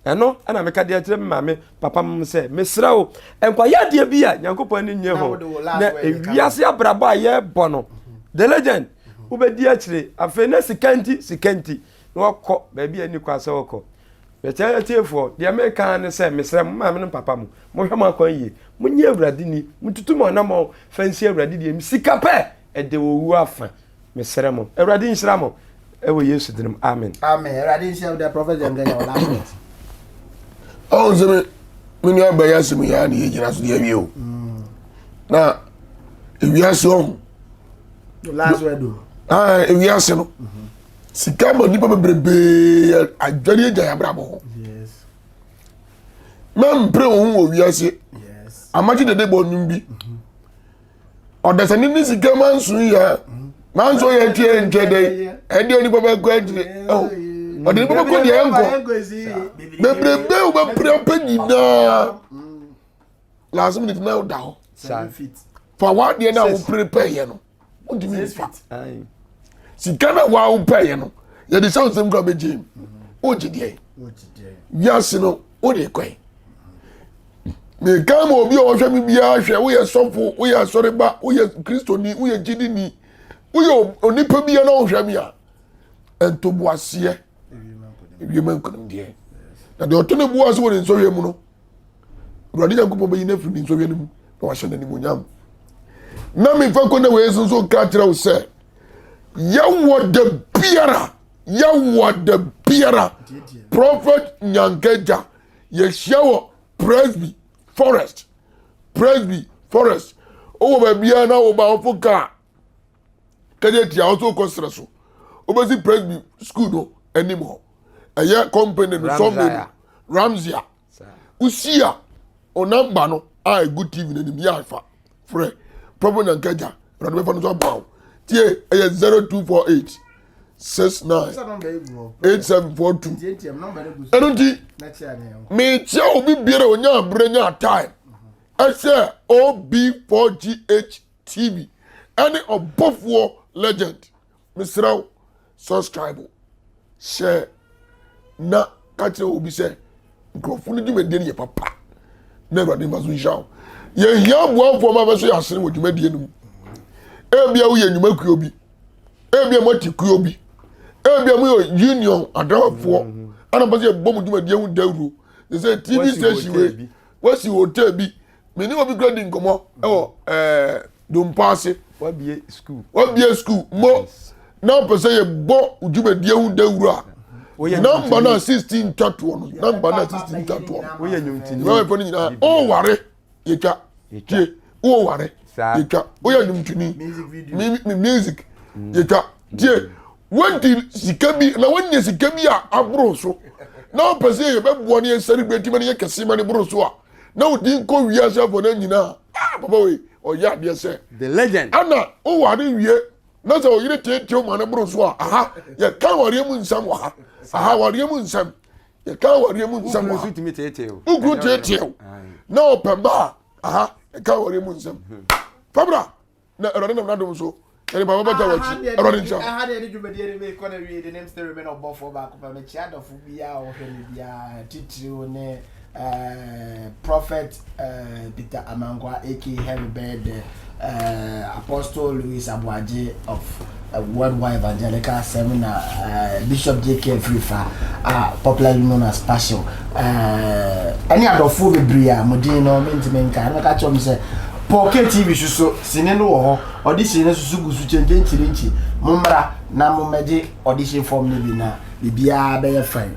Ɛno na meka de akyerɛ me maame papa m sɛ mesrɛ wo nkɔyɛ adeɛ bi a Nyankopɔn ani nnye ho na ewiase abrabɔ a yɛrebɔ no the legend wobɛdi akyire afei na sika nti sika nti na wakɔ baabi a ɛni kwa sɛ wɔkɔ bɛkyɛ atiefoɔ deɛ meka ne sɛ mesrɛ mo maame no papa mo mohwɛ mo akwan yie monyɛ awurade ni motutu mo anammɔn fa nsi awurade deɛ sika pɛ ɛde owuo afa Mesrɛ mo. Awurade nhyira mo ɛwɔ Yesu din mu. Amen. Amen. Awurade nhyira wo dɛ Prophet James Kenya wɔ last words. Ɔn sɛ me me nua bɛyɛ asɛm yi a na yɛgyina so de awie o. Mm. Na ewiase ɔho. Last word o. Ah, ewiase no. Mm-hmm. Sika ma nipa bebrebe adware agya yɛ abrabɔ ho. Yes. Mɛmpere wo ho wɔ wiase. Yes. Amakye dede bɔ nnwom bi. Mm -hmm. ɔdasani ne sika manso yɛ manso yɛ twɛ ntwɛ dɛ ɛde onipa bɛkɔ akyire ɛho ɔde nipa bɛkɔ deɛ ɛnkɔ bebrebe wobɛpere apɛ nyinaa last minute na woda hɔ fa w'adeɛ no a wopere pɛyɛ no wontumi nfa sika no a wopɛyɛ no yɛde hyɛ wo nsɛm kora bɛgye mu wogye deɛ wiase no wode kɔe meka ma obi a ɔhwɛ me biara hwɛ woyɛ sɔfo woyɛ asɔreba woyɛ kristoni woyɛ gyidini woyɛ onipa biara na wohwɛ me a ntoboaseɛ ewie ma nkonimdeɛ na deɛ ɔto ne bo ase wɔ ne nsɔhwɛ mu no awurade nyankopɔn bɛyi no afiri ne nsɔhwɛ no mu na wahyɛ no animuonyam na mefa kɔ na wei nso ka kyerɛ wo sɛ yɛwɔ da biara yɛwɔ da biara prophet nyankagya yɛhyia wɔ presby forest presby forest wowɔ baabiara na woba wofo kaa kɛdeɛ tia wo so wokɔ serɛ so wobɛsi presby school no anim hɔ ɛyɛ company no sunday no ramsia wosi a o namba no a egu tv no anim yɛ afa frɛ prɔfo nyankagya awurade bɛfa no so aboa wo tie ɛyɛ 0248 69 8742 ɛno nti mekyia obi biara onya aberɛ nya time ɛsɛ ob4gh tv ɛne ɔbɔfoɔ legend mesrɛ wo subscribe hyɛ na ka kyerɛ obi sɛ nkurɔfo no dwumadie no yɛ papa na awurade mfa so nhyira wo yɛhia aboafoɔ ma bɛso yɛ asene wɔ dwumadie no mu ebia woyɛ nnwumakuo bi ebia moate kuo bi ebia moyɛ union adrawafoɔ mm-hmm. ana mpɛ sɛ yɛbɔ mo dwumadie ho dawuro te sɛ tv station wei wasi hotel bi me ne obi kura di nkɔmɔ ɛwɔ ɛɛ dompa ase. Wabie school. Wabie school mo na ɔpɛ sɛ yɛbɔ dwumadie ho dawuro a namba no a 16 twa toɔ no namba no a 16 twa toɔ no woyɛ nnwomtoni yɛfɛ no nyinaa ɔware yɛtwa tie woware yɛtwa woyɛ nnwomtoni music yɛtwa tie wadi sika bi na wanya sika bi a aboro so na ɔpɛ sɛ yɛbɛboa no yɛn celebrate ma no yɛ kɛse ma no boro so a na odi nkɔ wiase afɔ no nyinaa ah papa wei ɔyɛ adeɛ sɛ the legend ana woware wie na sɛ ɔyere teetee ma no boro so a aha yɛka awareɛ mu nsɛm wɔ ha aha awareɛ mu nsɛm yɛka awareɛ mu nsɛm wɔ ha wokuru teetee o na ɔpɛ mma a aha yɛka awareɛ mu nsɛm fabra na awurade nam n'adom so yɛde papa bɛta w'akyi awurade nhyira aha deɛ ne dwumadie no mekɔ na wie de ne msɛ remain ɔbɔfoɔ baako pɛ mekyia adɔfo biaa a wɔhwɛ me biaa titiriw ne eh, prophet eh, Peter Amankwa aka Henry Bɛyɛ eh, Apostle Louis Aboagye of eh, Worldwide Evangelical Seminar eh, Bishop JK Afrifa a popularly known as Passion ɛne eh, adɔfoɔ bebree a mo din no mentumi nka na mɛka kyerɛ m sɛ Paul KTV so so sini no wɔ hɔ audition no soso gu so kyenkyenkyirenkyi mommra na mommɛgye audition form no bi na biribiara bɛyɛ fine.